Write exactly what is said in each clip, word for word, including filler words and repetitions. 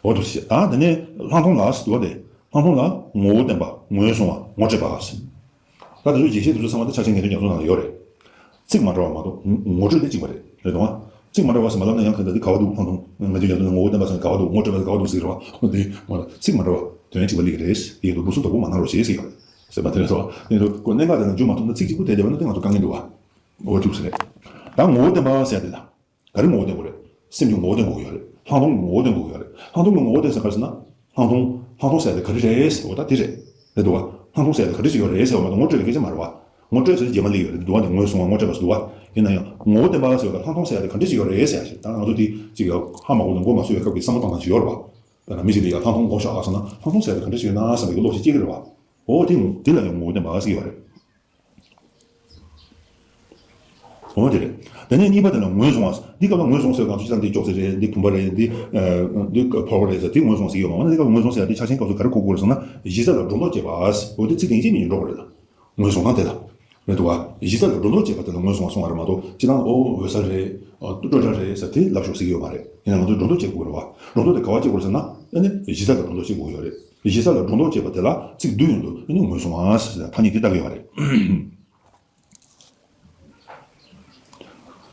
འོ་དུ་ཞེས། ད་དེ་ནས་ལྷག་མཐོང་ལ་ཟེར་བ་དེ། ལྷག་མཐོང་ལ་ངོ་བོ་བསྟན་པ། ངོས་བཟུང་བ། ངོ་སྤྲད་པ་ཟེར། ད་དེ་ཚོ་རྒྱས་བཤད་དེ་ཚོ་ཚང་མ་ད་ཕྱག་ཆེན་ངེས་དོན་རྒྱ་མཚོ་ནང་ལ་ཡོད་རེད། ཚིག་མ་འདྲ་བ་མ་གཏོགས་ངོ་སྤྲོད་དེ་གཅིག་པ་རེད། རེད་དོ། ཚིག་མ་འདྲ་བ་ཟེར་མ་ལབ་ན་ཡང་གང་ལྟར་དེ་ག་བ་འདུག་ལྷག་མཐོང་ངེས་དོན་རྒྱ་མཚོ་ནང་ངོ་བོ་བསྟན་པ་ཟེར་ནས་ག་བ་འདུག་ངོ་སྤྲད་པ་ཟེར་ག་བ་འདུག་ཟེར་གི་རེད་བ། འོ་དེ་མ་རེད། ཚིག་མ་འདྲ་བ། དོན་གཅིག་པ་སླེབས་ཀྱི་རེད། དེ་ཡིན་དུས་འབུ་སུ་དོག་པོ་མ་གནང་རོགས་ཞེས་ཟེར་གི་ཡོད་རེད། ཟེར་བ་དེ་རེད་དོ། དེ་ཡིན་དུས་ཁོ་གནད་འགག་དེ་ནང་འཇུག་མ་ཐུབ་ན་ཚིག་གཅིག་པུ་དེ་བསྡད་པ་ན་དེ་ང་ཚོ་དཀའ་ངལ་འདུག་བ། འོ་ཐུག་ཟེར་རེད། ད་ངོ་བོ་བསྟན་པ་ཟེར་ཡ་དེ་ལ། ག་རེ་ངོ་བོ་བསྟན་དགོས་རེད། སེམས་ཀྱི་ངོ་བོ་བསྟན་དགོས་ཀྱི་ཡོད་རེད། ལྷག་མཐོང་གི་ངོ་བོ་བསྟན་དགོས་ཀྱི་ཡོད་རེད། ལྷག་མཐོང་གི་ངོ་བོ་བསྟན་ཟེར་ག་རེ་ཟེར་ན། ལྷག་མཐོང་། ལྷག་མཐོང་ཟེར་ཡ་དེ་ག་རེ་རེད་ཟེར་བ་ད་དེ་རེད། རེད་འདུག་བ། ལྷག་མཐོང་ཟེར་ཡ་དེ་ག་རེ་ཞིག་ཡོད་རེད་ཟེར་བ་མ་གཏོགས་ངོ་སྤྲོད་པའི་སྐད་ཆ་མ་རེད་བ། ངོ་སྤྲོད་ཟེར་རྗེས་མ་སླེབས་ཡོད་རེད་འདུག་བ། དེ་ངོས་བཟུང་བ་ངོ་སྤྲད་པ་ཟེར་འདུག་བ། ཡིན་ན་ཡང་ངོ་བོ་བསྟན་པ་ཟེར་བ་དང་ལྷག་མཐོང་ཟེར་ཡ་དེ་ག་འདྲ་ཞིག་ཡོད་རེད་ཟེར་ཡ་ཞིག་ད་ང་ཚོ་དེ་ཅིག་ཧ་མ་གོ་ནས་མགོ་མ་ཚོས་པའི་སྐབས་ཀྱི་བསམ་བློ་གཏོང་སྟངས་ཞིག་ཡོད་རེད་བ། ད་ལ་མི་ཞིག་ལ་ཡ་ལྷག་མཐོང་གོ་ཤག་ཨ་ཟེར་ན་ལྷག་མཐོང་ཟེར་ཡ་དེ་ག་འདྲ་ཞིག་ཡོད་ན་བསམ་པའི་བློ་ཞིག་སྐྱེ་གི་རེད་བ། འོ་དེ་དེ་ལ་ཡང་ངོ་བོ་བསྟན་པ་ཟེར་གྱི་ཡོད་རེད། འོ་དེ་རེད། དེ་ནས་གཉིས་པ་དེ་ལ་ངོས་བཟུང་བ། འདི་སྐབས་ལ་ངོས་བཟུང་ཟེར་གང་སུ་ཅི་ཙམ་འདི་ཅོག་ཙེ་རེད། འདི་བུམ་པ་རེད། འདི་ཨ་འདི་ཕོར་པ་རེད་ཟེར་འདི་ངོས་བཟུང་ཟེར་ཡོད་མ། འོ་ན་འདི་སྐབས་ངོས་བཟུང་ཟེར་ཡ་འདི་ཕྱག་ཆེན་སྐབས་སུ་ག་རེ་གོ་དགོས་རེད་ཟེར་ན། གཞི་རྩ་ལ་སྒྲོ་འདོགས་བཅད་པ། འོ་དེ་ཚིག་དེ་ཡིན་གཅིག་མིན་གཅིག་འགྲོ་དགོས་རེད་ལ། ངོས་བཟུང་སྟངས་དེ་ལ། རེད་འདུག་བ། གཞི་རྩ་ལ་སྒྲོ་འདོགས་བཅད་པ་དེ་ལ་ངོས་བཟུང་བ་གསུང་བ་རེད་མ་གཏོགས་སྤྱིར་བཏང་ལ་འོ་འོད་གསལ་རེད། སྤྲོས་བྲལ་རེད་ཟེར་དེ་ལབ་ཤོག་ཟེར་གྱི་ཡོད་མ་རེད། ཡིན་ན་ང་ཚོས་སྒྲོ་འདོགས་བཅད་དགོས་རེད་བ། སྒྲོ་འདོགས་དེ་ག་བ་བཅད་དགོས་རེད་ཟེར་ན། ཨ་ནི་གཞི་རྩ་ལ་སྒྲོ་འདོགས་བཅད་དགོས་ཡོད་རེད། གཞི་རྩ་ལ་སྒྲོ་འདོགས་བཅད་པ་དེ་ལ་ཚིག་བསྡུས་ཡོང་དུས་ཨ་ནི་ངོས་བཟུང་བ་ཟེར་ཐ་སྙད་དེ་བཏགས་ཀྱི་ཡོད་རེད།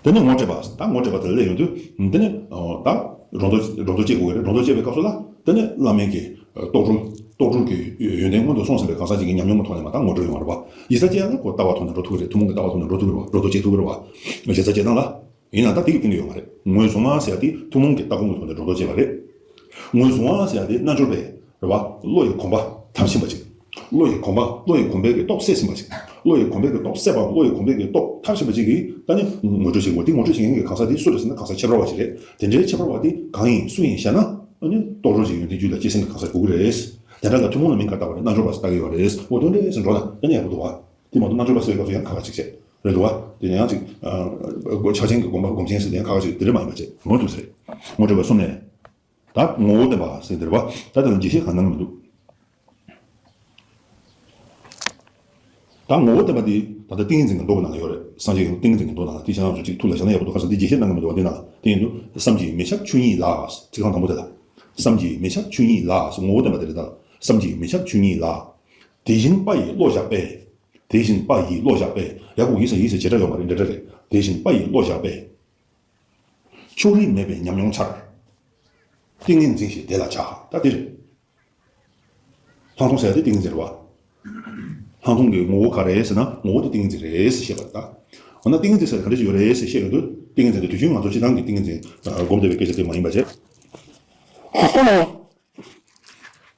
དེ་ནས་ངོ་སྤྲད་པ། ད་ངོ་སྤྲད་པ་དེ་ལ་སླེབས་ཡོང་དུས། དེ་ནས་ད་སྒྲོ་འདོགས་སྒྲོ་འདོགས་བཅད་དགོས་ཀྱི་རེད། སྒྲོ་འདོགས་བཅད་པའི་སྐབས་སུ་ལ་དེ་ནས་བླ་མེད་ཀྱི་རྟོགས་གྲོལ་རྟོགས་གྲོལ་གྱི་ཡོན་ཏན་མངོན་དུ་སོང་ཟིན་པའི་གང་ཟག་ཅིག་གིས་ཉམས་མྱོང་གི་ཐོག་ནས་མ་ད་ངོ་སྤྲོད་ཡོང་བ་རེད་བ། གཞི་རྩ་བཅད་ཡང་ཁོ་ལྟ་བ་ཐོག་ནས་འགྲོ་ཐུབ་ཀྱི་རེད། ཐུན་མོང་གི་ལྟ་བ་ཐོག་ནས་འགྲོ་ཐུབ་ཀྱི་རེད་བ། སྒྲོ་འདོགས་བཅད་ཐུབ་ཀྱི་རེད་བ། གཞི་རྩ་བཅད་སྟངས་ལ། ཡིན་ནའང་ད་དེ་གི་སྟེང་དུ་ཡོད་མ་རེད། ངོས་བཟུང་བ་ཟེར་ཡ་དེ་ཐུན་མོང་གི་ལྟ་སྒོམ་གྱི་ཐོག་ནས་སྒྲོ་འདོགས་བཅད་པ་རེད། ངོས་བཟུང་བ་ཟེར་ཡ་དེ་རྣལ་འབྱོར་པས་རེད་བ། བློ་ཡི་གོམས་པ་མཐར་ཕྱིན་པ་ཅིག་བློ་ཡི་གོམས་པ། བློ་ཡི་གོམས་པའི་གི་སྟོབས་ཟད་ཟིན་པ་ཅིག་བློ་ཡི་གོམས་པའི་གི་སྟོབས་ཟད་པའམ་བློ་ཡི་གོམས་པའི་གི་སྟོབས་མཐར་ཕྱིན་པ་ཅིག་གིས་ད་ནི་ངོ་སྤྲོད་བྱེད་དགོས། དེ་ངོ་སྤྲོད་བྱེད་མཁན་གྱི་གང་ཟག་དེ་སུ་རེད་ཟེར་ན་གང་ཟག་ཁྱད་པར་བ་ཞིག་རེད། དེ་འདྲའི་ཁྱད་པར་བ་དེ་གང་ཡིན་སུ་ཡིན་ཞེ་ན། ཨ་ནི་རྟོགས་གྲོལ་གྱི་ཡོན་ཏན་རྒྱུད་ལ་སྐྱེས་ཟིན་གྱི་གང་ཟག་དགོས་ཀྱི་རེད། དེ་འདྲ་ལ་ཐུན་མོང་ལ་མིང་ག་རེ་བཏགས་པ་རེད། རྣལ་འབྱོར་པ་ཟེར་བཏགས་ཀྱི་ཡོད་རེད། འོ་དོན་འདྲ་ཟེར་འགྲོ་ན་ད་ནི་ཡག་པོ་འདུག་བ། དེ་མ་གཏོགས་རྣལ་འབྱོར་པ་ཟེར་བའི་སྐབས་སུ་ཡང་ཁག་ཁག་ཅིག་བྱས། རེད་འདུག་བ། དེ་ནས་ཡང་ཅིག་ཨ་ཕྱག་ཆེན་གྱི་དགོངས་པ་སྒོམ་ཆེན་ཟེར་དེ་ཡང་ཁག་ཁག་ཅིག་དེ་འདྲ་མ་ཡིན་པ་བྱས་ངོ་ཐུག་ཟེར། ངོ་སྤྲད་པ་གསུམ་ནས། ད་ངོ་བོ་བསྟན་པ་ཟེར་འདི་རེད་བ། ད་དེ་ལ་འགྲེལ་བཤད་གང་གནང་གི་མི་འདུག་ད་ངོ་བོ་བསྟན་པ་འདི་ད་ལྟ་ཏིང་ངེ་འཛིན་གྱི་མདོ་གི་ནང་ལ་ཡོད་རེད། སངས་རྒྱས་ཀྱི་ཏིང་ངེ་འཛིན་གྱི་མདོ་ནང་ལ་དེ་ཁྱེད་རང་ཚོ་ཅིག་ཐུགས་ལ་བཞག་ན་ཡག་པོ་འདུག་ཁ་སང་འདི་རྒྱས་བཤད་གནང་གི་མི་འདུག་བ། འདི་ནང་ལ་དེ་ཡིན་དུས་བསམ་གྱིས་མི་ཁྱབ་ཆོས་ཉིད་ལ། ཚིག་རྐང་དང་པོ་དེ་ལ། བསམ་གྱིས་མི་ཁྱབ་ཆོས་ཉིད་ལ་ཟེར་ངོ་བོ་བསྟན་པ་དེ་རེད་ད། བསམ་གྱིས་མི་ཁྱབ་ཆོས་ཉིད་ལ། དེ་བཞིན་པ་ཡིས་བློ་བཞག་པས། དེ་བཞིན་པ་ཡིས་བློ་བཞག་པས། ཡ་གུ་ཡིས་ཟེར་ཡིས་ཟེར་བྱེད་སྒྲ་ཡོད་མ་རེད། འབྲེལ་སྒྲ་རེད། དེ་བཞིན་པ་ཡིས་བློ་བཞག་པས། ཕྱོགས་རིས་མེད་པའི་ཉམས་མྱོང་འཆར། ཏིང་ངེ་འཛིན་ཞེས་དེ་ལ་བྱ། ད་དེ་རེད། ལྷག་མཐོང་ཟེར་ཡ་དེ་ཏིང་ངེ་འཛིན་རེད་བ། ལྷག་མཐོང་གི་ངོ་བོ་ག་རེ་རེད་ཟེར་ན་ངོ་བོ་དེ་ཏིང་ངེ་འཛིན་རེད་ཟེར་བཤད་པ་རེད་ད། འོ་ན་ཏིང་ངེ་འཛིན་ཟེར་ག་འདྲ་ཞིག་ཡོད་རེད་ཟེར་བཤད་ཡོང་དུས་ཏིང་ངེ་འཛིན་དེ་དུས་རྒྱུན་ང་ཚོ་སྤྱིར་བཏང་གི་ཏིང་ངེ་འཛིན་སྒོམ་བསྡད་པའི་སྐད་ཆ་དེ་མ་ཡིན་པ་བྱས།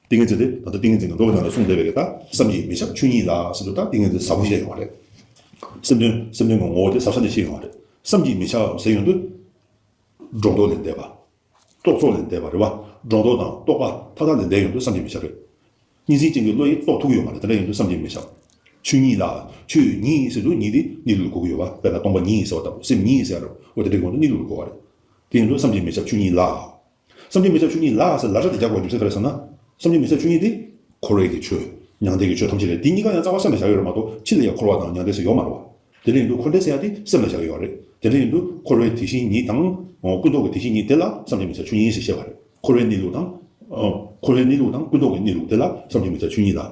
ཏིང་ངེ་འཛིན་དེ་ད་ལྟ་ཏིང་ངེ་འཛིན་གྱི་མདོ་གི་ནང་ལ་གསུངས་བསྡད་པའི་གི་ད་བསམ་གྱིས་མི་ཁྱབ་ཆོས་ཉིད་ལ་ཟེར་དུས་ད་ཏིང་ངེ་འཛིན་ཟབ་པོ་བཤད་ཡོང་བ་རེད། སེམས་དོན་སེམས་དོན་གྱི་ངོ་བོ་དེ་ཟབ་ས་ནས་བཤད་ཡོང་བ་རེད། བསམ་གྱིས་མི་ཁྱབ་ཟེར་ཡོང་དུས། སྒྲོ་འདོགས་ལས་འདས་པ། རྟོག་ཚོགས་ལས་འདས་པ་རེད་བ། སྒྲོ་འདོགས་དང་རྟོག་པ་མཐའ་དག་ལས་འདས་ཡོང་དུས་བསམ་གྱིས་མི་ཁྱབ་རེད། གཉིས་འཛིན་ཅན་གྱི་བློ་ཡིས་རྟོགས་ཐུབ་ཀྱི་ཡོད་མ་རེད། དེ་འདྲ་ཡིན་དུས་བསམ་གྱིས་མི་ཁྱབ། ཆོས་ཉིད་ལ། ཆོས་ཉིད་ཟེར་དུས་ཉིད་དེ་གནས་ལུགས་ལ་གོ་གི་ཡོད་བ། དཔེར་ན་སྟོང་པ་ཉིད་ཟེར་བ་ལྟ་བུ། སེམས་ཉིད་ཟེར་ཡ་རེད། འོ་དེ་འདྲ་གི་དབང་དུ་གནས་ལུགས་ལ་གོ་བ་རེད། དེ་ཡིན་དུས་བསམ་གྱིས་མི་ཁྱབ་ཆོས་ཉིད་ལ། བསམ་གྱིས་མི་ཁྱབ་ཆོས་ཉིད་ལ་ཟེར་ལ་སྒྲ་དེ་རྒྱག་དགོས་རྒྱུ་མཚན་ག་རེ་ཟེར་ན། བསམ་གྱིས་མི་ཁྱབ་ཆོས་ཉིད་དེ། འཁོར་བའི་གི་ཆོས། མྱང་འདས་ཀྱི་ཆོས་ཐམས་ཅད་རེད། དེ་གཉིས་ཀ་ཡང་རྩ་བ་སེམས་ལ་བཞག་ཡོད་རེད་མ་གཏོགས་ཕྱི་ལ་ཡང་འཁོར་བ་དང་མྱང་འདས་ཟེར་ཡོད་མ་རེད་བ། དེ་འདྲ་ཡིན་དུས་འཁོར་འདས་ཟེར་ཡ་དེ་སེམས་ལ་བཞག་ཡོད་རེད། དེ་འདྲ་ཡིན་དུས་འཁོར་བའི་དེ་བཞིན་ཉིད་དང་། ཀུན་རྟོག་གི་དེ་བཞིན་ཉིད་དེ་ལ་བསམ་གྱིས་མི་ཁྱབ་ཆོས་ཉིད་ཟེར་བཤད་པ་རེད། འཁོར་བའི་གནས་ལུགས་དང་། འཁོར་བའི་གནས་ལུགས་དང་ཀུན་རྟོག་གི་གནས་ལུགས་དེ་ལ་བསམ་གྱིས་མི་ཁྱབ་ཆོས་ཉིད་ལ།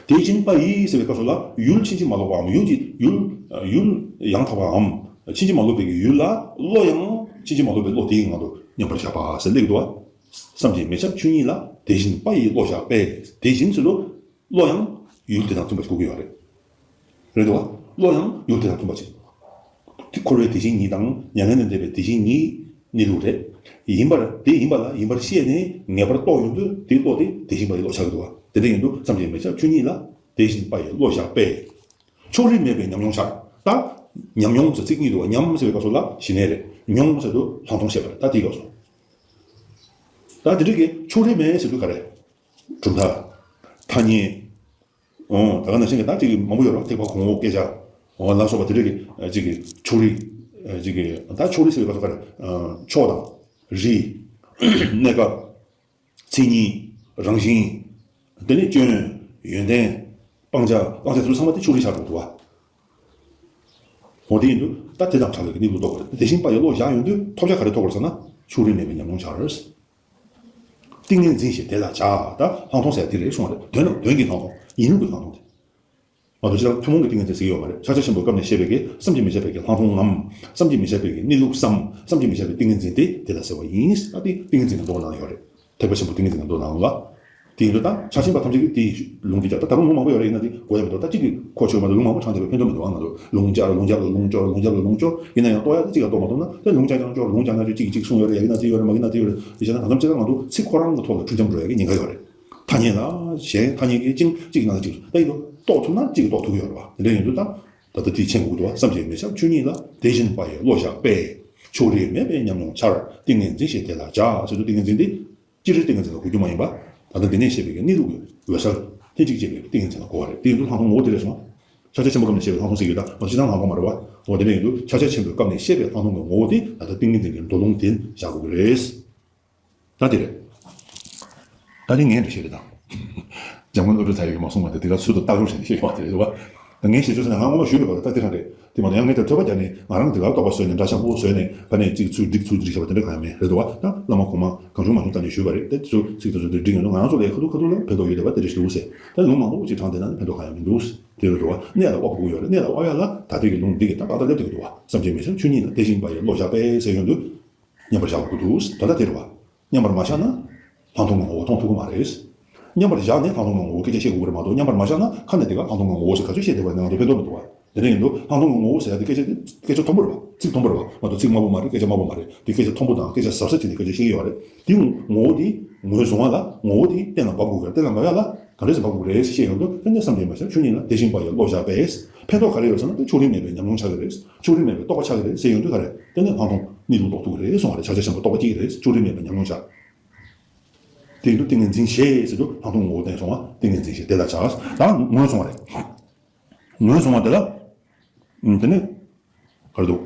དེ་བཞིན་པ་ཡིས་ཟེར་བའི་སྐབས་སུ་ལ་ཡུལ་ཕྱིན་ཅི་མ་ལོག་པའམ་ཡུལ་གྱི་ཡུལ་ཡུལ་ཡང་དག་པའམ་ཕྱིན་ཅི་མ་ལོག་པའི་གི་ཡུལ་ལ་བློ་ཡང་ཕྱིན་ཅི་མ་ལོག་པའི་བློ་དེའི་ངང་དུ་མཉམ་པར་བཞག་པ་ཟེར་སླེབས་འདུག་བ། བསམ་གྱིས་མི་ཁྱབ་ཆོས་ཉིད་ལ་དེ་བཞིན་པ་ཡིས་བློ་བཞག་པས། དེ་བཞིན་ཟེར་དུས་བློ་ཡང་ཡུལ་དེ་དང་མཐུན་པ་ཞིག་དགོས་ཀྱི་ཡོད་རེད། རེད་འདུག་བ། བློ་ཡང་ཡུལ་དེ་དང་མཐུན་པ་ཞིག་འཁོར་བའི་དེ་བཞིན་ཉིད་དང་མྱ་ངན་ལས་འདས་པའི་དེ་བཞིན་ཉིད་གནས་ལུགས་རེད། ཡིན་པར་དེ་ཡིན་པ་ལ་ཡིན་པར་ཤེས་ནས་ངེས་པར་རྟོགས་ཡོང་དུས་དེའི་བློ་དེ་དེ་བཞིན་པ་ཡི་བློ་ཆགས་ཀྱི་འདུག་བ། དེ་འདྲ་ཡིན་དུས་བསམ་གྱིས་མི་ཁྱབ་ཆོས་ཉིད་ལ་དེ་བཞིན་པ་ཡི་བློ་བཞག་པས། ཕྱོགས་རིས་མེད་པའི་ཉམས་མྱོང་འཆར། ད་ཉམས་མྱོང་ཟེར་ཚིག་གཉིས་འདུག་བ། ཉམས་ཟེར་བའི་སྐབས་སུ་ལ་ཞི་གནས་རེད། མྱོང་ཟེར་དུས་ལྷག་མཐོང་བཤད་པ་རེད། ད་དེའི་སྐབས་སུ། ད་དེ་འདྲ་གི་ཕྱོགས་རིས་མེད་ཟེར་དུས་ག་རེ། གྲུབ་མཐའ། ཐ་སྙད། འོ་ད་ག་ནང་བཞིན་གྱི་ད་ཅིག་མང་པོ་ཡོད་རེད། ཐེག་པ་གོང་འོག་བསྐྱེད་བྱ། འོ་ལ་སོགས་པ་དེ་འདྲ་གི་ཅིག་གི་ཕྱོགས་རིས། ཅིག་གི་ད་ཕྱོགས་རིས་ཟེར་བའི་སྐབས་སུ་ག་རེ། ཕྱོགས་དང་། རིས། གནས་སྐབས། མཚན་ཉིད། རང་བཞིན། དེ་ནས་སྐྱོན། ཡོན་ཏན། སྤང་བྱ། སྤང་བྱ་དེ་ཚོ་ཚང་མ་དེ་ཕྱོགས་རིས་ཆགས་འགྲོ་འདུག་བ། འོ་དེ་ཡིན་དུས་ད་དེ་དང་བྲལ་བའི་གནས་ལུགས་རྟོགས་པ་རེད། དེ་བཞིན་པ་ཡི་བློ་བཞག་ཡོང་དུས་ཐོབ་བྱ་ག་རེ་ཐོབ་པར་ཟེར་ན་ཕྱོགས་རིས་མེད་པའི་ཉམས་མྱོང་འཆར། ཏིང་ངེ་འཛིན་ཞེས་དེ་ལ་བྱ། ད་ལྷག་མཐོང་ཟེར་ཡ་དེ་རེད་གསུངས་པ་རེད། དོན་དང་དོན་གྱི་ལྷག་མཐོང་། ཡིན་ལུགས་ཀྱི་ལྷག་མཐོང་དེ། མ་གཏོགས་ཅི་ལྟར་ཐུན་མོང་གི་ཏིང་ངེ་འཛིན་ཟེར་གྱི་ཡོད་མ་རེད། ཕྱག་རྒྱ་ཆེན་པོའི་སྐབས་ནས་བཤད་པའི་གི་བསམ་གྱིས་མི་ཁྱབ་པའི་གི་ལྷག་མཐོང་ངམ། བསམ་གྱིས་མི་ཁྱབ་པའི་གི་གནས་ལུགས་སམ། བསམ་གྱིས་མི་ཁྱབ་པའི་ཏིང་ངེ་འཛིན་དེ་དེ་ལ་ཟེར་བ་ཡིན། ད་དེ་ཏིང་ངེ་འཛིན་གྱི་མདོ་ནང་ཡོད་རེད། ཐེག་པ་ཆེན་པོ་ཏིང་ངེ་འཛིན་གྱི་མདོ་ནང་ལ། དེ་ཡིན་དུས་ད་ཕྱག་ཆེན་པ་ཐམས་ཅད་ཀྱིས་དེའི་ལུང་དེ་རྒྱབ། ད་ད་རུང་ལུང་མང་པོ་ཡོད་རེད། ཡིན་ན་དེ་གོ་ཡ་མི་འདུག་ད་གཅིག་གིས་གོ་ཆོད་མ་གཏོགས་ལུང་མང་པོ་དྲངས་བསྡད་པའི་ཕན་ཐོགས་མི་འདུག་ཨ་ང་ཚོ་ལུང་རྒྱབ་ལུང་རྒྱབ་ལ་ལུང་སྐྱོར། ལུང་རྒྱབ་ལ་ལུང་སྐྱོར། ཡིན་ན་ཡང་རྟོགས་ཡ་དེ་གཅིག་ལ་རྟོགས་མ་ཐུབ་ན་དེ་ལུང་རྒྱབ་ཀྱང་སྐྱོར། ལུང་རྒྱབ་ན་ཆོས་གཅིག་གཅིག་གསུངས་ཡོད་རེད། ཡ་ཡིན་ན་དེ་ཡོད་རེད། མ་ཡིན་ན་དེ་ཡོད་རེད། དེ་བྱས་ན་ང་ཚོ་སྤྱིར་བཏང་ང་ཚོ་ཚིག་ཁོ་རང་གི་ཐོག་ལ་འཁྲུག་འཇམ་འགྲོ་ཡ་གི་ཉེན་ཁ་ཡོད་རེད། ཐ་སྙད་ལ་གཞན་ཐ་སྙད་ཀྱི་ཅིང་གཅིག་ནང་གཅིག་ད་ཡིན་དུས་རྟོགས་ཐུབ་ན་གཅིག་རྟོགས་ཐུབ་ཀྱི་ཡོད་རེད་བ། དེ་འདྲ་ཡིན་དུས་ད། ད་ལྟ་དེའི་མཆན་འགོད་འདུག་བ། བསམ་གྱིས་མི་ཁྱབ་ཆོས་ཉིད་ལ། དེ་བཞིན་པ་ཡི་བློ་བཞག་པས། ཕྱོགས་རིས་མེད་པའི་ཉམས་མྱོང་འཆར། ཏིང་ངེ་འཛིན་ཞེས་དེ་ལ་བྱ། ཟེར་དུས་ཏིང་ངེ་འཛིན་འདི་སྤྱིར་ཏིང་ངེ་འཛིན་ལ་གོ་རྒྱུ་མ་ཡིན་པ། ད་ལྟ་འདི་ནས་བཤད་པའི་གནས་ལུགས་ཀྱི་འོད་གསལ་ལྷན་ཅིག་སྐྱེས་པའི་ཏིང་ངེ་འཛིན་ལ་གོ་བ་རེད། དེ་ཡིན་དུས་ལྷག་མཐོང་ངོ་བོ་དེ་རེད་སོང་། ཕྱག་རྒྱ་ཆེན་པོའི་སྐབས་ནས་བཤད་པའི་ལྷག་མཐོང་ཟེར་གྱི་ཡོད། ད་ང་ཚོ་སྤྱིར་བཏང་ལྷག་མཐོང་མ་རེད་བ། འོ་དེ་འདྲ་ཡིན་དུས་ཕྱག་རྒྱ་ཆེན་པོའི་སྐབས་ནས་བཤད་པའི་ལྷག་མཐོང་གི་ངོ་བོ་དེ་ད་ལྟ་ཏིང་ངེ་འཛིན་གྱི་མདོ་ལུང་དེ་བཞག་དགོས་ཀྱི་རེད། ད་དེ་རེད། ད་ནི་ངས་འདྲི་ཤེས་རེད་དང་། འཇམ་མགོན་སློབ་གྲྭའི་ཚ་ཡོད་ཀྱིས་མ་གསུངས་པ་དེ་དེ་ག་ཚུལ་དུ་བཏགས་རོགས་བྱས་ནས་བཤད་ཡོང་བ་དེ་རེད་བ། ད་ངས་བཤད་ཆོག་ཟེར་ན་ང་སྔོན་མ་ཞུས་ཡོད་པ་ད་དེ་རང་རེད། དེ་མ་གཏོགས་ཡང་ངས་དེར་ཐོས་པ་བརྒྱབ་ནས་ང་རང་དེ་ག་རྟོགས་པ་བཟོས་ནས་འདྲ་ཤག་པོ་བཟོས་ནས་ཕ་ནས་གཅིག་ཚུལ་འགྲིག་ཚུལ་འགྲིག་བྱས་པ་དེ་འདྲ་གང་ཡང་མེད་རེད་དོ་བ། ད་བླ་མ་གོང་མ་གང་བྱུང་མང་བྱུང་ལྟ་ནས་ཞུས་པ་རེད། དེ་ཚོ་ཚིག་དེ་ཚོ་དེ་འགྲིག་ཡོང་དུས་ང་རང་ཚོ་ལ་ཁ་ཐུག་ཁ་ཐུག་ལ་ཕན་ཐོགས་ཡོད་རེད་བ། དེ་འདྲ་ཞིག་འདུག་ཟེར། ད་ལུང་མང་པོ་ཅིག་དྲངས་བསྡད་ན་ནི་ཕན་ཐོགས་གང་ཡང་མི་འདུག་ཟེར། དེ་རེད་དོ་བ། གནས་ལ་དབབ་དགོས་ཡོད་རེད། གནས་ལ་དབབ་ཡ་ལ་ད་ལྟའི་གི་ལུང་འདི་གི་ད་ཏག་ཏག་སླེབས་བསྡད་ཀྱི་འདུག་བ། བསམ་གྱིས་མི་ཁྱབ་ཆོས་ཉིད་ལ། དེ་བཞིན་པ་ཡི་བློ་བཞག་པས་ཟེར་ཡོང་དུས། མཉམ་པར་བཞག་དགོས་འདུག་ད་ལྟ་དེ་རེད་བ། མཉམ་པར་མ་བཞག་ན། ལྷག་མཐོང་གི་ངོ་བོ་མཐོང་ཐུབ་ཀྱི་མ་རེད། མཉམ་པར་བཞག་ནས་ལྷག་མཐོང་གི་ངོ་བོ་སྐད་ཆ་བཤད་དགོས་ཀྱི་རེད་མ་གཏོགས། མཉམ་པར་མ་བཞག་ན་ཁ་ནས་དེ་ག་ལྷག་མཐོང་གི་ངོ་བོ་ཟེར་ག་ཚོད་བཤད་བསྡད་པ་ཡིན་ན་ང་ཚོ་ཕན་ཐོགས་མི་འདུག་བ། དེ་འདྲ་ཡིན་དུས་ལྷག་མཐོང་གི་ངོ་བོ་ཟེར་ཡ་དེ་སྐད་ཆ་དེ་སྐད་ཆ་མཐོན་པོ་རེད་བ། ཚིག་མཐོན་པོ་རེད་བ། མ་གཏོགས་ཚིག་དམའ་པོ་མ་རེད། སྐད་ཆ་དམའ་པོ་མ་རེད། དེ་སྐད་ཆ་མཐོན་པོ་དང་སྐད་ཆ་གཟབ་གཟབ་བྱས་ནས་སྐད་ཆ་བཤད་ཀྱི་ཡོད་རེད། དེ་ངོ་བོ་དེ་ངོས་བཟུང་བ་ལ། ངོ་བོ་དེ་གཏན་ལ་འབབ་དགོས་ཀྱི་རེད། གཏན་ལ་འབབ་ཡ་ལ་ག་འདྲས་སེ་འབབ་དགོས་ཀྱི་རེད་ཟེར་བཤད་ཡོང་དུས། དེ་ནས་བསམ་གྱིས་མི་ཁྱབ་ཆོས་ཉིད་ལ། དེ་བཞིན་པ་ཡི་བློ་བཞག་པས། ཕན་ཐོགས་ག་རེ་ཡོད་ཟེར་ན། དེ་ཕྱོགས་རིས་མེད་པའི་ཉམས་མྱོང་ཆགས་ཀྱི་རེད། ཕྱོགས་རིས་མེད་པའི་རྟོགས་པ་ཆགས་ཀྱི་རེད་ཟེར་ཡོང་དུས་ག་རེ། དེ་ནས་ལྷག་མཐོང་གནས་ལུགས་རྟོགས་ཐུབ་ཀྱི་རེད་གསུངས་པ་རེད། ཕྱག་རྒྱ་ཆེན་པོ་རྟོགས་པ་སྐྱེ་གི་རེད། ཕྱོགས་རིས་མེད་པའི་ཉམས་མྱོང་ཆགས། དེ་ཡིན་དུས་ཏིང་ངེ་འཛིན་ཞེས་ཟེར་དུས་ལྷག་མཐོང་ངོ་བོ་བསྟན་སོང་བ། ཏིང་ངེ་འཛིན་ཞེས་དེ་ལ་བྱ། ད་ངོས་བཟུང་བ་རེད། ངོས་བཟུང་བ་དེ་ལ། ཨུམ། དེ་ནས་ག་རེ་འདུག་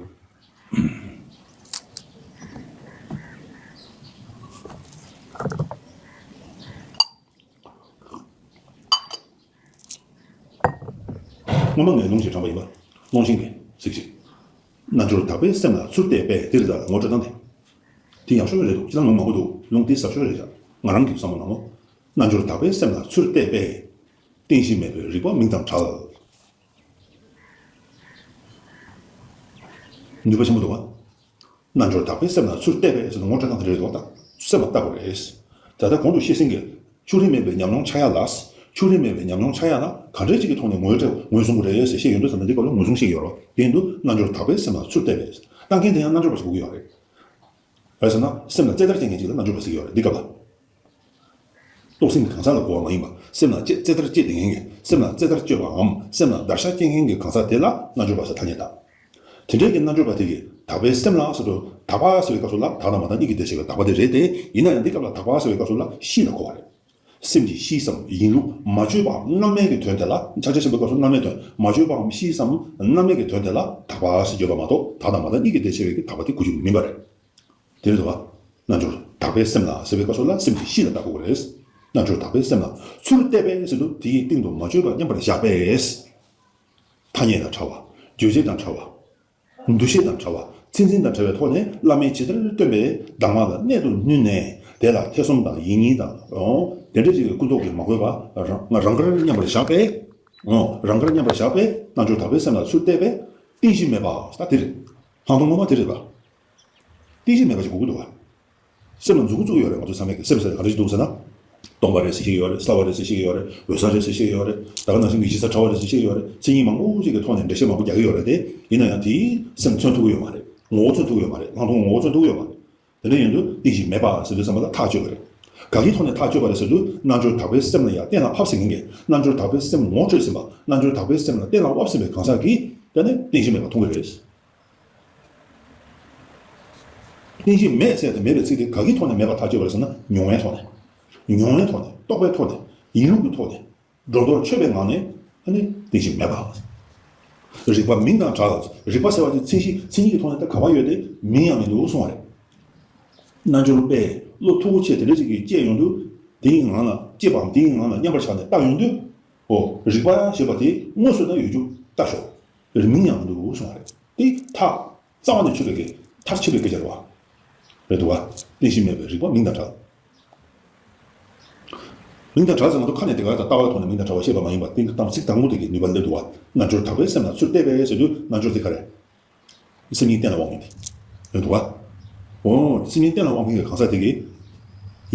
སྔོན་མ་ངས་ལུང་ཞིག་དྲངས་པ་ཡིན་པ། ཀློང་ཆེན་གྱི་ཚིག་ཅིག་རྣལ་འབྱོར་དག་པའི་སེམས་ལ་ཚུར་གཏད་པས། དེ་རེད། ད་ངོ་སྤྲོད་སྟངས་དེ། དེ་ཡག་ཤོས་རེད་འདུག་སྤྱིར་བཏང་ལུང་མང་པོ་འདུག་ལུང་དེ་ཟབ་ཤོས་རེད་ཤག་ང་རང་གི་བསམ་བློ་ནང་ལོ། རྣལ་འབྱོར་དག་པའི་སེམས་ལ་ཚུར་གཏད་པས། རྟེན་གཞི་མེད་པའི་རིག་པ་མིང་དང་བྲལ། ནུས་པ་ཆེན་པོ་འདུག་བ། རྣལ་འབྱོར་དག་པའི་སེམས་ལ་ཚུར་གཏད་པས་ཟེར་ན་ངོ་སྤྲོད་སྟངས་དེ་རེད་འདུག་ད་སེམས་ལ་བལྟ་དགོས་རེད། ད་ལྟ་གོང་དུ་བཤད་ཟིན་གྱི། ཕྱོགས་རིས་མེད་པའི་ཉམས་མྱོང་ཆགས་ཡ་ལ། ཕྱོགས་རིས་མེད་པའི་ཉམས་མྱོང་ཆགས་ཡ་ལ་ག་འདྲས་ཅིག་གི་ཐོག་ནས་ངོས་སྤྲོད་ངོས་བཟུང་དགོས་རེད་ཟེར་བཤད་ཡོང་དུས། ད་ལྟ་འདི་སྐབས་ལ་ངོས་བཟུང་བཤད་ཀྱི་ཡོད་རེད། དེ་ཡིན་དུས་རྣལ་འབྱོར་དག་པའི་སེམས་ལ་ཚུར་གཏད་པས། བཏང་མཁན་དེ་ཡང་རྣལ་འབྱོར་པ་ཞིག་དགོས་ཀྱི་ཡོད་རེད། རེད་ཟེར་ན་སེམས་ལ་རྩེ་ལྟར་སྐྱེ་མཁན་ཅིག་ལ་རྣལ་འབྱོར་པ་ཟེར་གྱི་ཡོད་རེད། འདི་སྐབས་ལ། རྟོགས་ཟིན་གྱི་གང་ཟག་ལ་གོ་བ་མ་ཡིན་པ། སེམས་ལ་རྩེ་རྩེ་ལྟར་སྐྱེ་བསྡད་མཁན་གྱི། སེམས་ལ་རྩེ་ལྟར་དཔྱོད་པའམ་སེམས་ལ་བརྡར་ཤ་སྐྱེ་མཁན་གྱི་གང་ཟག་དེ་ལ་རྣལ་འབྱོར་པ་ཟེར་ཐ་སྙད་བཏགས། དེ་འདྲའི་གི་རྣལ་འབྱོར་པ་དེ་གིས་དག་པའི་སེམས་ལ་ཟེར་དུས། དག་པ་ཟེར་བའི་སྐབས་སུ་ལ་དག་དང་མ་དག་གཉིས་ཀྱིས་དེ་བྱས་པའི་དག་པ་དེ་རེད་དེ། ཡིན་ན་ཡང་འདི་སྐབས་ལ་དག་པ་ཟེར་བའི་སྐབས་སུ་ལ་གཤིས་ལ་གོ་བ་རེད། སེམས་ཀྱི་གཤིས་སམ་ཡིན་ལུགས་མ་བཅོས་པའམ་རྣལ་མའི་གི་དོན་དེ་ལ། ཕྱག་རྒྱ་ཆེན་པོའི་སྐབས་སུ་རྣལ་མའི་དོན། མ་བཅོས་པའམ་གཤིས་སམ་རྣལ་མའི་གི་དོན་དེ་ལ་དག་པ་ཟེར་བརྗོད་པ་མ་གཏོགས། དག་དང་མ་དག་གཉིས་ཀྱིས་དེ་བྱས་པའི་གི་དག་པ་དེ་གོ་རྒྱུ་མིན་པ་རེད། དེ་རེད་དོ། རྣལ་འབྱོར་དག་པའི་སེམས་ལ་ཟེར་བའི་སྐབས་སུ་ལ་སེམས་ཀྱི་གཤིས་ལ་བལྟ་དགོས་ཀྱི་རེད། རྣལ་འབྱོར་དག་པའི་སེམས་ལ་ཚུར་གཏད་པས་ཟེར་དུས། དེའི་སྟེང་དུ་མ་བཅོས་པ་མཉམ་པར་བཞག་པས། ཐ་སྙད་དང་བྲལ་བ། རྗོད་བྱེད་དང་བྲལ་བ། འདུ་ཤེས་དང་བྲལ་བ། མཚན་འཛིན་དང་བྲལ་བའི་ཐོག་ནས་བླ་མེད་ཇི་ལྟར་སྟོན་པའི་གདམས་ངག་ལ་གནད་དུ་བསྣུན་ནས། དེ་ལ་ཐེ་ཚོམ་དང་ཡིད་གཉིས་དང་། འོ། དེ་འདྲ་ཅིག་གི་ཀུན་རྟོག་གིས་མ་གོས་པ། རང་རང་དགར་མཉམ་པར་བཞག་པས། འོ། རང་དགར་མཉམ་པར་བཞག་པས། རྣལ་འབྱོར་དག་པའི་སེམས་ལ་ཚུར་གཏད་པས། རྟེན་གཞི་མེད་པ། ད་དེ་རེད། ལྷག་མཐོང་ངོ་མ་དེ་རེད་པ། རྟེན་གཞི་མེད་པ་ཞིག་དགོས་ཀྱི་འདུག་བ། སེམས་ལ་མཛུབ་གུ་བཙུགས་ཡོད་རེད། ང་ཚོ་ཚང་མས་ཀྱི་སེམས་ཟེར་ག་འདྲ་ཞིག་འདུག་ཟེར་ན། སྟོང་པ་རེད་ཟེར་བཤད་ཀྱི་ཡོད་རེད། གསལ་བ་རེད་ཟེར་བཤད་ཀྱི་ཡོད་རེད། འོད་གསལ་རེད་ཟེར་བཤད་ཀྱི་ཡོད་རེད། ད་ག་ནང་བཞིན་གྱི་གཞི་རྩ་ཕྲ་བ་རེད་ཟེར་བཤད་ཀྱི་ཡོད་རེད། མཚན་ཉིད་མང་པོ་ཞིག་གི་ཐོག་ནས་འགྲེལ་བཤད་མང་པོ་རྒྱག་གི་ཡོད་རེད་དེ། ཡིན་ན་ཡང་དེའི་སེམས་མཚོན་ཐུབ་ཀྱི་ཡོད་མ་རེད། ངོ་བོ་མཚོན་ཐུབ་ཀྱི་ཡོད་མ་རེད། ལྷག་མཐོང་ངོ་བོ་མཚོན་ཐུབ་ཀྱི་ཡོད་མ་རེད། དེ་འདྲ་ཡིན་དུས་རྟེན་གཞི་མེད་པ་ཟེར་དུས་ཙམ་པ་ལ་ཐག་གཅོད་པ་རེད། ག་གི་ཐོག་ནས་ཐག་གཅོད་པ་རེད་ཟེར་དུས། རྣལ་འབྱོར་དག་པའི་སེམས་ལ་ཡང་གཏན་ལ་ཕབ་ཟིན་མཁན་གྱི། རྣལ་འབྱོར་དག་པའི་སེམས་ངོ་སྤྲོད་ཟིན་པ། རྣལ་འབྱོར་དག་པའི་སེམས་ལ་གཏན་ལ་དབབ་ཟིན་པའི་གང་ཟག་གིས་ད་ནི་རྟེན་གཞི་མེད་པ་མཐོང་གི་རེད། རྟེན་གཞི་མེད་ཟེར་ཏེ་མེད་པའི་ཚིག་དེ་ག་གི་ཐོག་ནས་མེད་པར་ཐག་གཅོད་པ་རེད་ཟེར་ན། མྱོང་བའི་ཐོག་ནས། མྱོང་བའི་ཐོག་ནས། རྟོགས་པའི་ཐོག་ནས། ཡིན་ལུགས་ཀྱི་ཐོག་ནས། སྒྲོ་འདོགས་ཆོད་པའི་ངང་ནས་ཨ་ནི་རྟེན་གཞི་མེད་པ། རིག་པ་མིང་དང་བྲལ། རིག་པ་ཟེར་བ་དེ་མཚན་གཞི་མཚན་ཉིད་ཀྱི་ཐོག་ནས་ད་ག་པར་ཡོད་དེ་མིང་ཡང་མི་འདུག་གསུང་བ་རེད། རྣལ་འབྱོར་པས་བློ་མཐུ་བོ་ཆེ་དེ་འདྲ་ཅིག་གིས་དཔྱད་ཡོང་དུས། དེའི་ངང་ལ་དཔྱད་པའམ་དེའི་ངང་ལ་མཉམ་པར་བཞག་ནས་བལྟ་ཡོང་དུས། འོ། རིག་པ་ཞེས་པ་དེ་དངོས་སུ་ད་ཡོད་རྒྱུ་ལྟ་ཞོག་མིང་ཡང་མི་འདུག་གསུང་བ་རེད། དེ་ཐག་རྩ་བ་ནས་ཆོད་པའི་གི་མཐར་ཕྱིན་པའི་སྐད་ཆ་རེད་བ། རེད་འདུག་བ། རྟེན་གཞི་མེད་པའི་རིག་པ་མིང་དང་བྲལ། མིང་དང་བྲལ་ཟེར་ང་ཚོ་ཁ་ནས་དེ་ག་ད་ལྟ་བ་ཐོག་ནས་མིང་དང་བྲལ་བ་ཤེས་པ་མ་ཡིན་པ་དེ་གཏམ་ཚིག་དང་པོ་དེ་གི་ནུས་པ་སླེབས་འདུག་བ། རྣལ་འབྱོར་དག་པའི་སེམས་ལ་ཚུར་གཏད་པས་ཟེར་དུས་རྣལ་འབྱོར་དེ་ག་རེད། སེམས་ཉིད་གཏན་ལ་དབབ་མཁན་དེ་ཡོད་འདུག་བ། འོ་སེམས་ཉིད་གཏན་ལ་དབབ་མཁན་གྱི་གང་ཟག་དེ་གིས་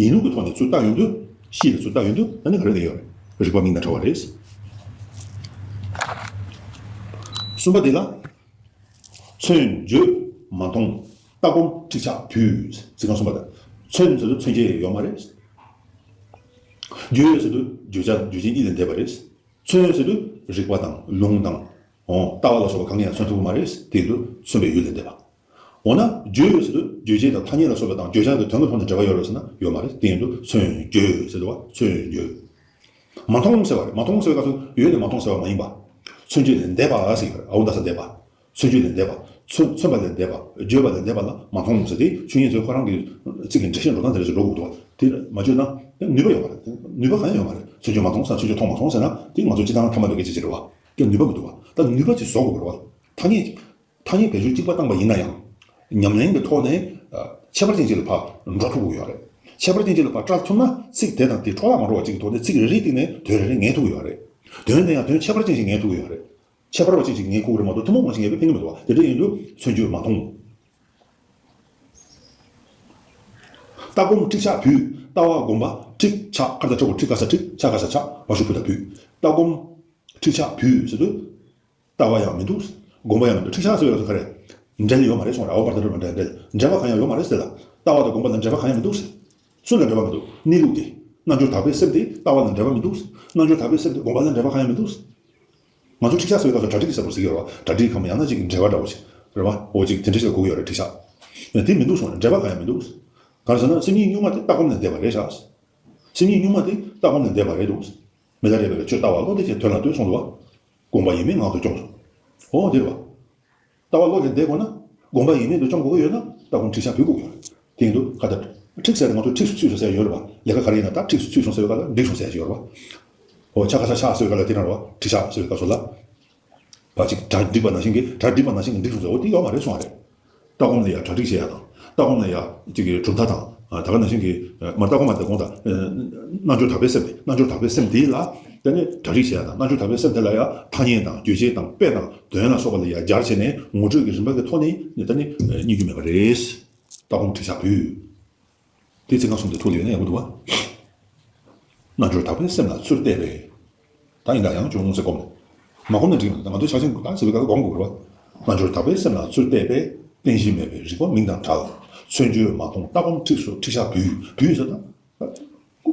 ཡིན་ལུགས་ཀྱི་ཐོག་ནས་ཚུར་བལྟ་ཡོང་དུས། གཤིས་ལ་ཚུར་བལྟ་ཡོང་དུས་ད་ནི་ག་རེ་ལས་ཡོད་རེད། རིག་པ་མིང་དང་བྲལ་བ་རེད། གསུམ་པ་དེ་ལ། མཚོན་བརྗོད་མ་མཐོང་ལྟ་སྒོམ་ཁྲིགས་ཆགས་འབུས་ཟེར་གང་གསུམ་པ་དང་། མཚོན་ཟེར་དུས་མཚོན་བྱེད་ཡོད་མ་རེད། བརྗོད་ཟེར་དུས་བརྗོད་བྱ་རྗོད་བྱེད་གཉིས་ལས་འདས་པ་རེད། མཚོན་ཟེར་དུས་རིག་པ་དང་ལུང་དང་། འོ་ལྟ་བ་ལ་སོགས་པ་གང་ཡང་མཚོན་ཐུབ་ཀྱི་མ་རེད། དེ་ཡིན་དུས་མཚོན་པའི་ཡུལ་ལས་འདས་པ། འོ་ན་བརྗོད་ཟེར་དུས་རྗོད་བྱེད་དང་ཐ་སྙད་ལ་སོགས་པ་དང་བརྗོད་བྱ་གི་དོན་གྱི་ཐོག་ནས་འབྲེལ་བ་ཡོད་རེད་ཟེར་ན་ཡོད་མ་རེད། དེ་ཡིན་དུས་མཚོན་བརྗོད་ཟེར་དུས་བ་མཚོན་བརྗོད། མ་མཐོང་ཟེར་བ་རེད། མ་མཐོང་ཟེར་བའི་སྐབས་སུ་ཡོད་ནས་མ་མཐོང་ཟེར་བ་མ་ཡིན་པ། མཚོན་བརྗོད་ལས་འདས་པ་ཟེར་གྱི་ཡོད་རེད། ཨའུ་ད་ས་འདས་པ། མཚོན་བརྗོད་ལས་འདས་པ། མཚོན་མཚོན་པ་ལས་འདས་པ། བརྗོད་པ་ལས་འདས་པ་ལ་མ་མཐོང་ཟེར་ཏེ་ཆོས་ཉིད་ཚོས་ཁོ་རང་གི་ཚིག་གི་འགྲེལ་བཤད་འགྲོ་སྟངས་དེ་འདྲ་ཞིག་འགྲོ་དགོས་འདུག་བ། དེ་མ་བརྗོད་ན་ནུས་པ་ཡོད་མ་རེད། ནུས་པ་གང་ཡང་ཡོད་མ་རེད། མཚོན་བརྗོད་མ་མཐོང་ཟེར་མཚོན་བརྗོད་མཐོང་མ་སོང་ཟེར་ན་དེ་ང་ཚོ་སྤྱིར་བཏང་ཐ་མལ་པའི་སྐད་ཆ་ཅིག་རེད་བ། དེ་ནུས་པ་མི་འདུག་བ། ད་ནུས་པ་ཅིག་བཟོ་དགོས་རེད་བ། ཐ་སྙད། ཐ་སྙད་བེད་སྤྱོད་གཅིག་པ་བཏང་པ་ཡིན་ན་ཡང་། ཉམས་ལེན་གྱི་ཐོག་ནས་ཁྱད་པར་ཅན་ཅིག་ལ་ཕར་འགྲོ་ཐུབ་ཀྱི་ཡོད་རེད། ཁྱད་པར་ཅན་ཅིག་ལ་ཕར་བཀྲལ་ཐུབ་ན་ཚིག་དེ་དང་དེ་འཕྲོ་བརླག་མ་འགྲོ་བ་ཅིག་གི་ཐོག་ནས་ཚིག་རེ་རེའི་སྟེང་ནས་དོན་རེ་རེ་ངེས་ཐུབ་ཀྱི་ཡོད་རེད། དོན་དེ་ཡང་དོན་ཁྱད་པར་ཅན་ཞིག་ངེས་ཐུབ་ཀྱི་ཡོད་རེད། ཁྱད་པར་བ་ཅན་ཞིག་ངེས་དགོས་ཀྱི་རེད་མ་གཏོགས་ཐུན་མོང་མ་ཞིག་ངེས་པའི་ཕན་གྱི་མི་འདུག་བ། དེ་འདྲ་ཡིན་དུས་མཚོན་བརྗོད་མ་མཐོང་། ལྟ་སྒོམ་ཁྲིགས་ཆགས་འབུས། ལྟ་བ་སྒོམ་པ་ཁྲིགས་ཆགས་ཁ་ད་ཁྲ་བོ་ཁྲིགས་ཁ་ས་ཁྲིགས་ཆགས་ཁ་ས་ཆགས་བ་ཤུ་བུ་ད་འབུས། ལྟ་སྒོམ་ཁྲིགས་ཆགས་འབུས་ཟེར་དུས། ལྟ་བ་ཡང་མི་འདུག་སྒོམ་པ་ཡང་མི་འདུག་ཁྲིགས་ཆགས་ཟེར་བའི་སྐབས་སུ་ག་རེ། འབྲེལ་ཡོད་མ་རེད་གསུངས་རེད། ཨའོ་བར་དོ་འབྲེལ་མ་འབྲེལ་འབྲེལ་བ་གང་ཡང་ཡོད་མ་རེད་ཟེར་ལ། ལྟ་བ་དང་སྒོམ་པ་ལ་འབྲེལ་བ་གང་ཡང་མི་འདུག་སུ་ལ་འབྲེལ་བ་མི་འདུག་གནས་ལུགས་དེ། རྣལ་འབྱོར་དག་པའི་སེམས་དེ་ལྟ་བ་ལ་འབྲེལ་བ་མི་འདུག་རྣལ་འབྱོར་དག་པའི་སེམས་དེ་སྒོམ་པ་ལ་འབྲེལ་བ་གང་ཡང་མི་འདུག་ང་ཚོ་ཁྲིགས་ཆགས་ཟེར་བའི་སྐབས་སུ་གྲ་སྒྲིག་ཟེར་བ་ཟེར་གྱི་ཡོད་རེད་བ། གྲ་སྒྲིག་གམ་ཡང་ན་ཅིག་འབྲེལ་བ་འདྲ་བོ་ཞིག་རེད་བ། འོ་ཅིག་དེ་འདྲ་ཞིག་ལ་གོ་གི་ཡོད་རེད་ཁྲིགས་ཆགས། དེ་མི་འདུག་གསུངས་རེད། འབྲེལ་བ་གང་ཡང་མི་འདུག་ག་རེ་ཟེར་ན་སེམས་ཉིད་གཉུག་མ་དེ་ལྟ་སྒོམ་ལས་འདས་པ་རེད་ཤག་སེམས་ཉིད་གཉུག་མ་དེ་ལྟ་སྒོམ་ལས་འདས་པ་རེད་འདུག་མི་ལ་རས་པས་ཆོས་ལྟ་བ་བློ་དེ་ཅན་དོན་ལ་ལྟོས་གསུངས་འདུག་བ། སྒོམ་པ་ཡིན་མིན་ངང་དུ་སྐྱོངས་སོ། འོ་དེ་རེད་བ། ལྟ་བ་བློ་ལས་འདས་དགོས་ན། སྒོམ་པ་ཡིན་མིན་དུ་སྐྱོང་དགོས་ཀྱི་ཡོད་ན་ལྟ་སྒོམ་ཁྲིགས་ཆགས་འབུས་དགོས་ཀྱི་ཡོད་རེད། དེ་ཡིན་དུས་ཁ་ཏ། ཁྲིགས་ཟེར་ང་ཚོ་ཁྲིགས་སུ་ཚུད་སོང་ཟེར་ཡོད་རེད་བ། ལས་ཀ་ག་རེ་ཡིན་ན་ད་ཁྲིགས་སུ་ཚུད་སོང་ཟེར་བའི་སྐབས་ལ་འགྲིག་སོང་ཟེར་ཡ་ཞིག་ཡོད་རེད་བ། འོ་ཆ་ག་ས་ཆགས་ཟེར་བའི་སྐབས་ལ་དེ་རང་རེད་བ། ཁྲིགས་ཆགས་ཟེར་བའི་སྐབས་སུ་ལ། བ་ཅིག་གྲ་སྒྲིག་པ་ནང་བཞིན་གྱི་གྲ་སྒྲིག་པ་ནང་བཞིན་གྱི་འགྲིག་སོང་ཟེར་བ་དེ་ཡོད་མ་རེད་གསུངས་པ་རེད། ལྟ་སྒོམ་ལ་ཡ་གྲ་སྒྲིག་བྱེད་ཡ་དང་། ལྟ་སྒོམ་ལ་ཡ་ཅིག་གི་གྲུབ་མཐའ་དང་། ད་ག་ནང་བཞིན་གྱི། མ་ལྟ་སྒོམ་མ་ལྟ་དགོངས་དང་། རྣལ་འབྱོར་དག་པའི་སེམས་དེ་རྣལ་འབྱོར་དག་པའི་སེམས་དེ་ལ་ད་ནི་གྲ་སྒྲིག་བྱེད་ཡ་དང་རྣལ་འབྱོར་དག་པའི་སེམས་དེ་ལ་ཡ་ཐ་སྙད་དང་རྗོད་བྱེད་དང་དཔེ་དང་དོན་ལ་སོགས་པ་ལ་ཡ་སྦྱར་བྱས་ནས་ངོ་སྤྲོད་ཀྱི་རིམ་པ་གི་ཐོག་ནས་ད་ནི་རྙེད་རྒྱུ་མེད་པ་རེད། ལྟ་སྒོམ་ཁྲིགས་ཆགས་འབུས། དེ་ཚིག་རྐང་གསུམ་དེ་ཐུགས་ལ་ཡོད་ན་ཡག་པོ་འདུག་བ། རྣལ་འབྱོར་དག་པའི་སེམས་ལ་ཚུར་གཏད་པས། ད་ཡིན་ད་ཡང་ཅུང་ཟད་སྒོམ། མ་སྒོམ་ན་འགྲིག་མི་འདུག་ད་ང་ཚོས་ཕྱག་ཆེན་ད་ཟེར་བའི་སྐབས་སྒོམ་དགོས་རེད་བ། རྣལ་འབྱོར་དག་པའི་སེམས་ལ་ཚུར་གཏད་པས་བསྟན་གཞི་མེད་པའི་རིག་པ་མིང་དང་བྲལ། མཚོན་བརྗོད་མ་མཐོང་ལྟ་སྒོམ་ཁྲིགས་སུ་ཁྲིགས་ཆགས་འབུས་འབུས་ཟེར་ད།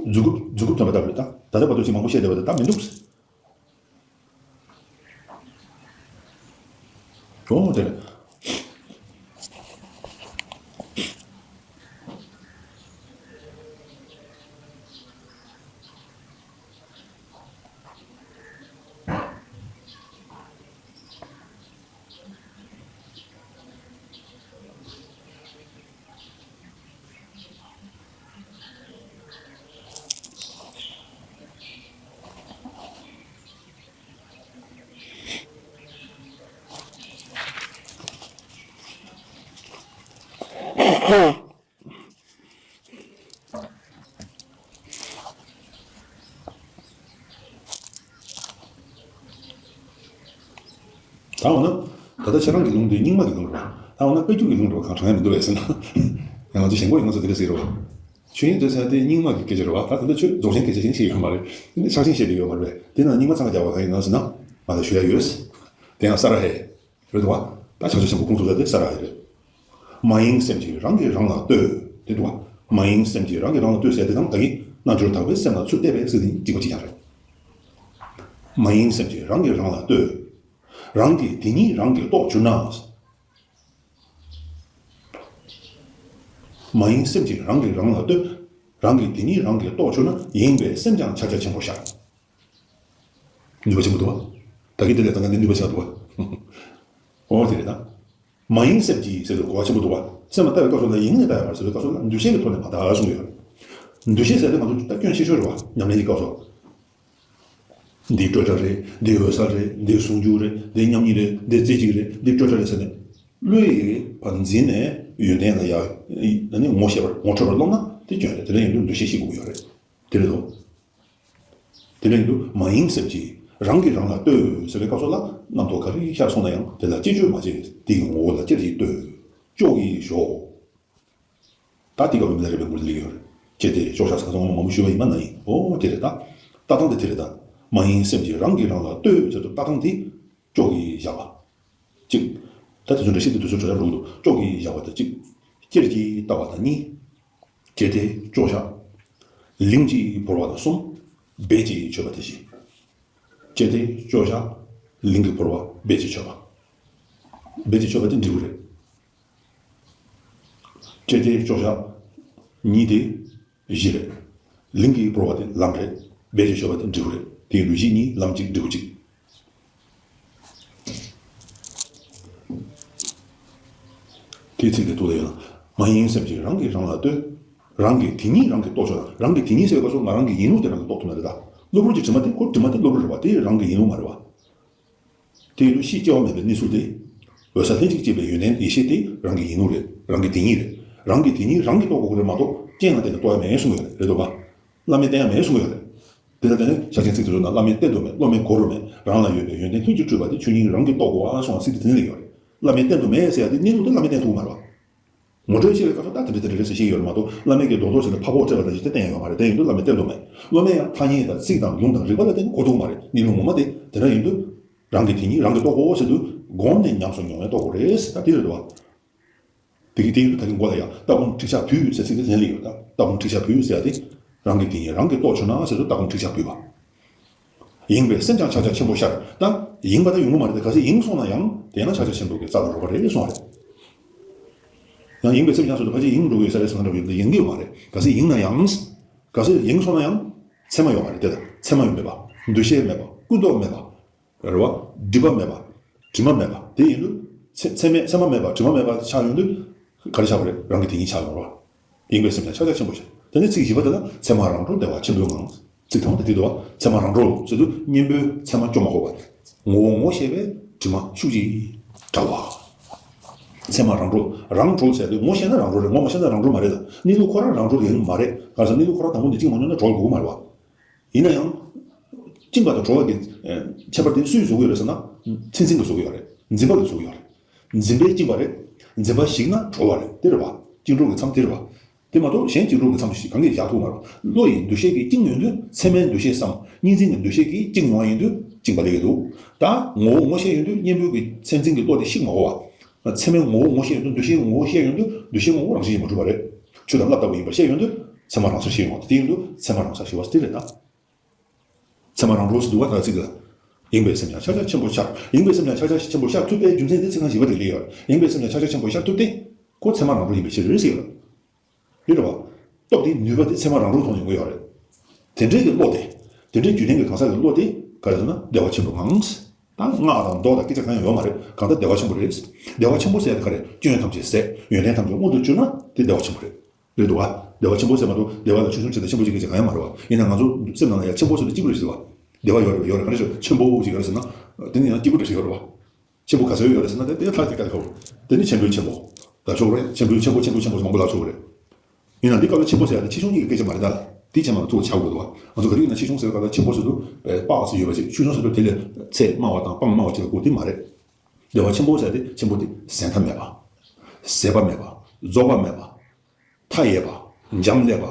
མཛུབ་གུ་མཛུབ་གུ་ཐོན་པ་ལྟ་བུ་རེད་ད། ད་ལྟ་བར་དུ་ཅིག་མང་པོ་བཤད་བསྡད་པ་དེ་ད་མི་འདུག་འོ་དེ་རེད། ད་འོ་ན། ད་ལྟ་ཁྱེད་རང་གི་ལུང་འདི་རྙིང་མ་གི་ལུང་རེད་བ། ད་འོ་ན་བཀའ་བརྒྱུད་ཀྱི་ལུང་རེད་བ། གང་དྲང་ཡང་མི་འདུག་བས་ཟེར་ན། ཡང་ང་ཚོ་ཞེན་ཁོག་ཡིན་ང་ཚོ་དེ་འདྲ་ཟེར་རེད་བ། ཆོས་ཉིད་འདོད་ཟེར་དེ་རྙིང་མ་གི་སྐད་ཆ་རེད་བ། ད་དེ་འདྲ་ཆོས་རྫོགས་ཆེན་སྐད་ཆ་ཞིག་ཡོད་མ་རེད། དེ་འདྲ་ཕྱག་ཆེན་བཤད་དེ་ཡོད་མ་རེད། དེ་ན་རྙིང་མ་ཚང་རྒྱག་པ་གང་ཡིན་ན་ཟེར་ན། ང་ལ་ཞུ་ཡ་ཡོད། དེ་ཡང་ས་ར་ཧེ། རེད་དོ། ད་ཕྱག་རྒྱ་ཆེན་པོ་ཁུངས་གཏུགས་ས་དེ་ས་ར་ཧེ་རེད། མ་ཡེངས་སེམས་ཀྱིས་རང་གིས་རང་ལ་ལྟོས། དེ་འདུག་བ། མ་ཡེངས་སེམས་ཀྱིས་རང་གིས་རང་ལ་ལྟོས་ཟེར་དེ་དང་ད་གིན་རྣལ་འབྱོར་དག་པའི་སེམས་ལ་ཚུར་གཏད་པས་ཟེར་དེ་གཅིག་པ་གཅིག་རྐྱང་རེད། མ་ཡེངས་སེམས་ཀྱིས་རང་གིས་རང་ལ་ལྟོས། རང་གིས་དེ་ཉིད་རང་གིས་རྟོགས་གྱུར་ན། མ་ཡེངས་སེམས་ཀྱིས་རང་གིས་རང་ལ་ལྟོས། རང་གིས་དེ་ཉིད་རང་གིས་རྟོགས་གྱུར་ན་ཡེངས་པས་སེམས་ཀྱང་ཕྱག་རྒྱ་ཆེན་པོ་ཤར། ནུས་པ་ཆེན་པོ་འདུག་བ། ད་གིན་དེ་ལས་ད་ག་ནས་ནུས་པ་ཆེ་བ་འདུག་བ། འོ་དེ་རེད་ད། མ་ཡེངས་སེམས་ཀྱིས་ཟེར་དུས་གོ་བ་ཆེན་པོ་འདུག་བ། སེམས་ལ་ལྟ་བའི་སྐབས་སུ་ལ་ཡེངས་ནས་ལྟ་ཡ་མ་རེད་ཟེར་དུས་སྐབས་སུ་ལ་འདུ་ཤེས་ཀྱི་ཐོག་ནས་མ་ལྟ་གསུངས་ཡོད། འདུ་ཤེས་ཟེར་དུས་ང་ཚོ་ད་སྐྱོན་ཆེ་ཤོས་རེད་བ་ཉམས་ལེན་གྱི་སྐབས་སུ། འདི་སྤྲོས་བྲལ་རེད། འདི་འོད་གསལ་རེད། འདི་ཟུང་འཇུག་རེད། འདི་མཉམ་ཉིད་རེད། འདི་རྩེ་གཅིག་རེད། འདི་སྤྲོས་བྲལ་རེད་ཟེར་ནས། བློ་ཡིས་ཕར་འཛིན་ནས་ཡོན་ཏན་ལ་ཡ། ད་ནི་ངོ་ཤེས་པར་ངོ་འཕྲོད་པར་རློམ་ན་དེ་སྐྱོན་རེད། དེ་འདྲ་ཡིན་དུས་འདུ་ཤེས་ཤེས་དགོས་ཀྱི་ཡོད་རེད། དེ་རེད་དོ། དེ་འདྲ་ཡིན་དུས་མ་ཡེངས་སེམས་ཀྱིས་རང་གིས་རང་ལ་ལྟོས་ཟེར་བའི་སྐབས་སུ་ལ། རྣམ་རྟོག་ག་རེ་ཤར་སོང་ན་ཡང་དེ་ལ་ཅི་བཅོས་མ་བྱེད། དེ་ཡི་ངོ་བོ་ལ་ཅི་ཞིག་ལྟོས། ཅོག་གིས་ཞོག། ད་དེ་སྐབས་མི་ལ་རས་པའི་མགུར་ལ་ཡོད་རེད། ཅེས་དེ་ཅོག་བཞག་ཟེར་སོང་མང་པོ་ཞུས་པ་ཡིན་པ་ན་ཡིན། འོ་དེ་རེད་ད། ལྟ་སྟངས་དེ་དེ་རེད་ད། མ་ཡེངས་སེམས་ཀྱིས་རང་གིས་རང་ལ་ལྟོས་ཟེར་དུས་ལྟ་སྟངས་དེ་ཅོག་གིས་བཞག་པ། གཅིག། ད་དེ་ཚོ་འདྲ་ཤེས་དེ་དུས་ཚོད་འཕྲོ་བརླག་འགྲོ་གི་འདུག་ཅོག་གིས་བཞག་པ་དང་གཅིག། ཅེར་གྱིས་ལྟ་བ་དང་གཉིས། ཅེས་དེ་ཅོག་བཞག། ལིང་གཅིག་བོར་བ་དང་གསུམ། རྦད་གཅིག་ཆོད་པ་དེ་བཞི། ཅེས་དེ་ཅོག་བཞག། ལིང་གིས་བོར་བ་རྦད་གཅིག་ཆོད་པ། རྦད་གཅིག་ཆོད་པ་དེ་འབྲས་བུ་རེད། ཅེས་དེ་ཅོག་བཞག། གཉིས་དེ་གཞི་རེད། ལིང་གིས་བོར་བ་དེ་ལམ་རེད། རྦད་གཅིག་ཆོད་པ་དེ་འབྲས་བུ་རེད། དེ་ཡིན་དུས་གཞི་གཉིས་ལམ་གཅིག་འབྲས་བུ་གཅིག། དེའི་ཚིག་དེ་ཐུགས་ལ་ཡོད་ན། མ་ཡེངས་སེམས་ཀྱིས་རང་གིས་རང་ལ་ལྟོས། རང་གིས་དེ་ཉིད་རང་གིས་རྟོགས་ཆོག་ན། རང་གིས་དེ་ཉིད་ཟེར་བའི་སྐབས་སུ་ང་རང་གི་ཡིན་ལུགས་དེ་རང་གིས་རྟོགས་ཐུབ་ན་རེད་ད། གློ་བུར་གྱི་དྲི་མ་དེ། ཁོ་དྲི་མ་དེ་གློ་བུར་རེད་པ། དེ་རང་གི་ཡིན་ལུགས་མ་རེད་པ། དེ་ཡིན་དུས་ཤེས་སྐྱེ་བ་མེད་པའི་གནས་ཚུལ་དེ། འོད་གསལ་ལྷན་ཅིག་སྐྱེས་པའི་ཡོན་ཏན་ཡེ་ཤེས་དེ་རང་གི་ཡིན་ལུགས་རེད། རང་གིས་དེ་ཉིད་རེད། རང་གིས་དེ་ཉིད་རང་གིས་རྟོགས་དགོས་ཀྱི་རེད་མ་གཏོགས་རྐྱེན་ལ་བརྟེན་ནས་རྟོགས་ཡ་མེད་གསུང་གི་ཡོད་རེད། རེད་འདུག་ག། བླ་མས་བསྟན་ཡ་མེད་གསུང་གི་ཡོད་རེད། དེ་ལ་བརྟེན་ནས་ཕྱག་ཆེན་ཚིག་དེ་ཚོ་ནང་བླ་མས་བསྟན་དུ་མེད། སློབ་མས་གོ་རུ་མེད། རང་ལ་ཡོད་པའི་ཡོན་ཏན་ལྷུན་གྱིས་གྲུབ་པ་དེ་ཆོས་ཉིད་རང་གིས་རྟོགས་དགོས་ཨ་གསུང་བ་ཚིག་དེ་དེ་ནས་ཡོད་རེད། བླ་མས་བསྟན་དུ་མེད་ཟེར་ཡ་དེ་གནས་ལུགས་དེ་བླ་མས་བསྟན་ཐུབ་མ་རེད་པ། ངོ་སྤྲོད་བྱེད་པའི་སྐབས་སུ་ད་དེ་འདྲ་དེ་འདྲ་རེད་ཟེར་བཤད་ཡོད་རེད་མ་གཏོགས། བླ་མས་ཀྱིས་རྡོག་རྡོག་བྱས་ནས་ཕ་ཕོག་སྤྲད་པ་དང་ཅི་དེ་བསྟན་ཡོད་མ་རེད། དེ་ཡིན་དུས་བླ་མས་བསྟན་དུ་མེད། སློབ་མས་ཡང་ཐ་སྙད་དང་ཚིག་དང་ལུང་དང་རིགས་པ་ལ་བརྟེན་ནས་གོ་ཐུབ་མ་རེད། གནས་ལུགས་ངོ་མ་དེ་དེ་འདྲ་ཡིན་དུས། རང་གིས་དེ་ཉིད་རང་གིས་རྟོགས་དགོས་ཟེར་དུས་སྒོམ་ནས་ཉམས་སུ་མྱོང་བས་རྟོགས་དགོས་རེད། ད་དེ་རེད་འདུག་བ། དེ་གི་དེ་ཡིན་དུས་ད་གིན་མགོ་ལ་ཡང་ལྟ་སྒོམ་ཁྲིགས་ཆགས་བུད་ཟེར་ཚིག་དེ་དེ་ལ་ཡོད། ད་ལྟ་སྒོམ་ཁྲིགས་ཆགས་བུད་ཟེར་ཡ་དེ། རང་གིས་དེ་ཉིད་རང་གིས་རྟོགས་ཆོག་ན་ཟེར་དུས་ལྟ་སྒོམ་ཁྲིགས་ཆགས་བུད་པ། ཡེངས་པའི་སེམས་ཀྱང་ཕྱག་རྒྱ་ཆེན་པོ་ཤར། ད་ཡེངས་པ་ད་ཡོང་གི་མ་རེད། ད་གལ་སྲིད་ཡེངས་སོང་ན་ཡང་དེ་ན་ཕྱག་རྒྱ་ཆེན་པོ་གི་རྩ་ལ་རོལ་པ་རེད་གསུངས་པ་རེད། ཡང་ཡེངས་པའི་སེམས་ཀྱང་ཟེར་དུས་ཕལ་ཆེར་ཡེངས་འགྲོ་གི་ཡོད་ས་རེད་ཟེར་ན་འགྲོ་གི་ཡོད། ཡེངས་གི་ཡོད་མ་རེད། གལ་སྲིད་ཡེངས་ན་ཡང་། གལ་སྲིད་ཡེངས་སོང་ན་ཡང་མཚན་མ་ཡོད་མ་རེད། དེ་ལ་མཚན་མ་ཡོད་མེད་པ། འདུ་ཤེས་མེད་པ། ཀུན་རྟོག་མེད་པ། རེད་བ། སྒྲིབ་པ་མེད་པ། དྲི་མ་མེད་པ། དེ་ཡིན་དུས། ཚེ་ཚད་མེད་མཚན་མ་མེད་པ་དྲི་མ་མེད་པ་ཆགས་ཡོང་དུས། ག་རེ་ཆགས་པ་རེད། རང་གི་དེ་ཉིད་ཆགས་ཡོང་རོགས། ཡེངས་པའི་སེམས་ཀྱང་ཕྱག་རྒྱ་ཆེན་པོ་ཤར། དེ་ནས་ཚིག་བཞི་པ་དེ་ལ་མཚན་མ་རང་གྲོལ་བདེ་བ་ཆེན་པོའི་ངང་། ཚིག་དང་པོ་དེ་དེ་འདུག་བ། མཚན་མ་རང་གྲོལ་ཟེར་དུས་གཉེན་པོའི་མཚན་མ་སྐྱོ་མ་གོ་བ། ངོ་བོ་ངོ་ཤེས་པའི་དྲི་མ་ཤུགས་ཀྱིས་བྲལ་བ། མཚན་མ་རང་གྲོལ། རང་གྲོལ་ཟེར་དུས་ངོ་ཤེས་ན་རང་གྲོལ་རེད། ངོ་མ་ཤེས་ན་རང་གྲོལ་མ་རེད་ད། གནས་ལུགས་ཁོ་རང་རང་གྲོལ་ཡིན་མ་རེད། ག་རེ་ཟེར་ན་གནས་ལུགས་ཁོ་རང་དང་པོ་ནས་གཅིག་མ་མྱོང་ན་གྲོལ་དགོས་ཀྱི་མ་རེད་བ། ཡིན་ན་ཡང་། བཅིངས་པ་དང་གྲོལ་བ་གི་ཁྱད་པར་དེ་སུས་བཟོ་གི་ཡོད་རེད་ཟེར་ན། མཚན་འཛིན་གྱིས་བཟོ་གི་ཡོད་རེད། འཛིན་པ་གིས་བཟོ་གི་ཡོད་རེད། འཛིན་པས་བཅིངས་པ་རེད། འཛིན་པ་ཞིག་ན་གྲོལ་བ་རེད། དེ་རེད་བ། བཅིངས་གྲོལ་གྱི་མཚམས་དེ་རེད་བ། དེ་མ་གཏོགས་གཞན་བཅིངས་གྲོལ་གྱི་མཚམས་ཤིག་གང་གིས་བཞག་ཐུབ་མ་རེད། བློ་ཡི་འདུ་ཤེས་ཀྱིས་བཅིངས་ཡོང་དུས་མཚན་མའི་འདུ་ཤེས་སམ་གཉིས་འཛིན་གྱི་འདུ་ཤེས་ཀྱིས་བཅིངས་ཡོང་བ་ཡིན་དུས་བཅིངས་པ་སླེབས་ཀྱི་འདུག་ད་ངོ་བོ་ངོ་ཤེས་ཡོང་དུས་གཉེན་པོ་གི་མཚན་འཛིན་གྱི་བློ་དེ་ཞིག་མ་གོ་བ། མཚན་མའི་ངོ་བོ་ངོ་ཤེས་ཡོང་དུས་འདུ་ཤེས་ངོ་བོ་ཤེས་ཡོང་དུས་འདུ་ཤེས་ངོ་བོ་རང་བཞིན་གྱིས་མ་གྲུབ་པ་རེད། ཆུ་དང་རླབས་ལྟ་བུ་ཡིན་པ་ཤེས་ཡོང་དུས་མཚན་མ་རང་སར་ཤེས་ཡོང་བ་དེ་ཡིན་དུས་མཚན་མ་རང་སར་ཤེས་པ་དེ་རེད་ད། མཚན་མ་རང་གྲོལ་ཟེར་འདུག་བ། ད་ཚིག་ལ། ཡེངས་པའི་སེམས་ཀྱང་ཕྱག་རྒྱ་ཆེན་པོ་ཤར། ཡེངས་པའི་སེམས་ཀྱང་ཕྱག་རྒྱ་ཆེན་པོ་ཤར་ཐུབ་པའི་རྒྱུ་མཚན་དེ་ཚིག་རྐང་བཞི་པ་དེ་ལ་ཡོད། ཡེངས་པའི་སེམས་ཀྱང་ཕྱག་རྒྱ་ཆེན་པོ་ཤར་ཐུབ་སྟེ། ཁོ་མཚན་མ་རང་གྲོལ་ཡིན་པའི་ཕྱིར་ཟེར་ཡོད། རེད་བ། སྟོབས་དེ་ནུས་པ་དེ་མཚན་མ་རང་གྲོལ་ཐོག་ནས་ཡོང་གི་ཡོད་རེད། དེ་འདྲའི་གི་བློ་དེ། དེ་འདྲའི་རྒྱུད་ལྡན་གྱི་གང་ཟག་གི་བློ་དེ་ག་རེ་ཟེར་ན་བདེ་བ་ཆེན་པོའི་ངང་། ད་སྔགས་དང་མདོ་དང་སྐད་ཆ་གང་ཡང་ཡོད་མ་རེད། གང་ལྟར་བདེ་བ་ཆེན་པོ་རེད། བདེ་བ་ཆེན་པོ་ཟེར་ཡ་དེ་ག་རེ། སྐྱོན་ཐམས་ཅད་ཟད། ཡོན་ཏན་ཐམས་ཅད་མངོན་དུ་གྱུར་ན་དེ་བདེ་བ་ཆེན་པོ་རེད། རེད་འདུག་བ། བདེ་བ་ཆེན་པོ་ཟེར་མ་གཏོགས་བདེ་བ་ལ་ཆུང་ཆུང་བྱས་ན་ཆེན་པོ་བྱེད་མཁན་ཅིག་གང་ཡང་མ་རེད་བ། ཡིན་ན་ང་ཚོ་སེམས་ནང་ལ་ཡ་ཆེན་པོ་ཟེར་དུས་སྐྱིད་པོ་རེད་ཟེར་བ། བདེ་བ་ཡོད་རེད་ཡོད་རེད། ག་རེ་ཟེར་ཆེན་པོ་ཞིག་ག་རེ་ཟེར་ན། དེ་ནི་ཡང་སྐྱིད་པོ་འདྲ་ཞིག་ཡོད་རེད་བ། ཆེན་པོ་ག་ཚོད་ཡོད་རེད་ཟེར་ན་དེ་དེ་ལྷག་ཅིག་ག་རེ་ཁོ། དེ་ནི་ཆེན་པོའི་ཆེན་པོ་ལབ་ཆོག་གི་རེད། ཆེན་པོའི་ཆེན་པོ་ཆེན་པོ་ཆེན་པོ་ཞིག་མང་པོ་ལབ་ཆོག་གི་རེད། ཡིན་ན་འདི་སྐབས་ལ་ཆེན་པོ་ཟེར་ཡ་དེ་ཆེ་ཆུང་གཉིས་ཀྱི་སྐད་ཆ་མ་རེད་ད། དེ་ཆེ་མ་ལ་ཐུག་ཆགས་དགོས་འདུག་བ། ང་ཚོ་ག་དུས་ཡིན་ན་ཆེ་ཆུང་ཟེར་བའི་སྐབས་ལ་ཆེན་པོ་ཟེར་དུས་དཔག་ཚད་ཡོད་པ་ཅིག་ཆུང་ཆུང་ཟེར་དུས་དེ་ལས་ཚད་དམའ་བ་དང་སྤང་དམའ་བ་ཅིག་ལ་གོ་དེ་མ་རེད། བདེ་བ་ཆེན་པོ་ཟེར་ཡ་དེ་ཆེན་པོ་དེ་ཟད་མཐའ་མེད་པ། ཟད་པ་མེད་པ། རྫོགས་པ་མེད་པ། མཐའ་ཡས་པ། འབྱམས་ཀླས་པ།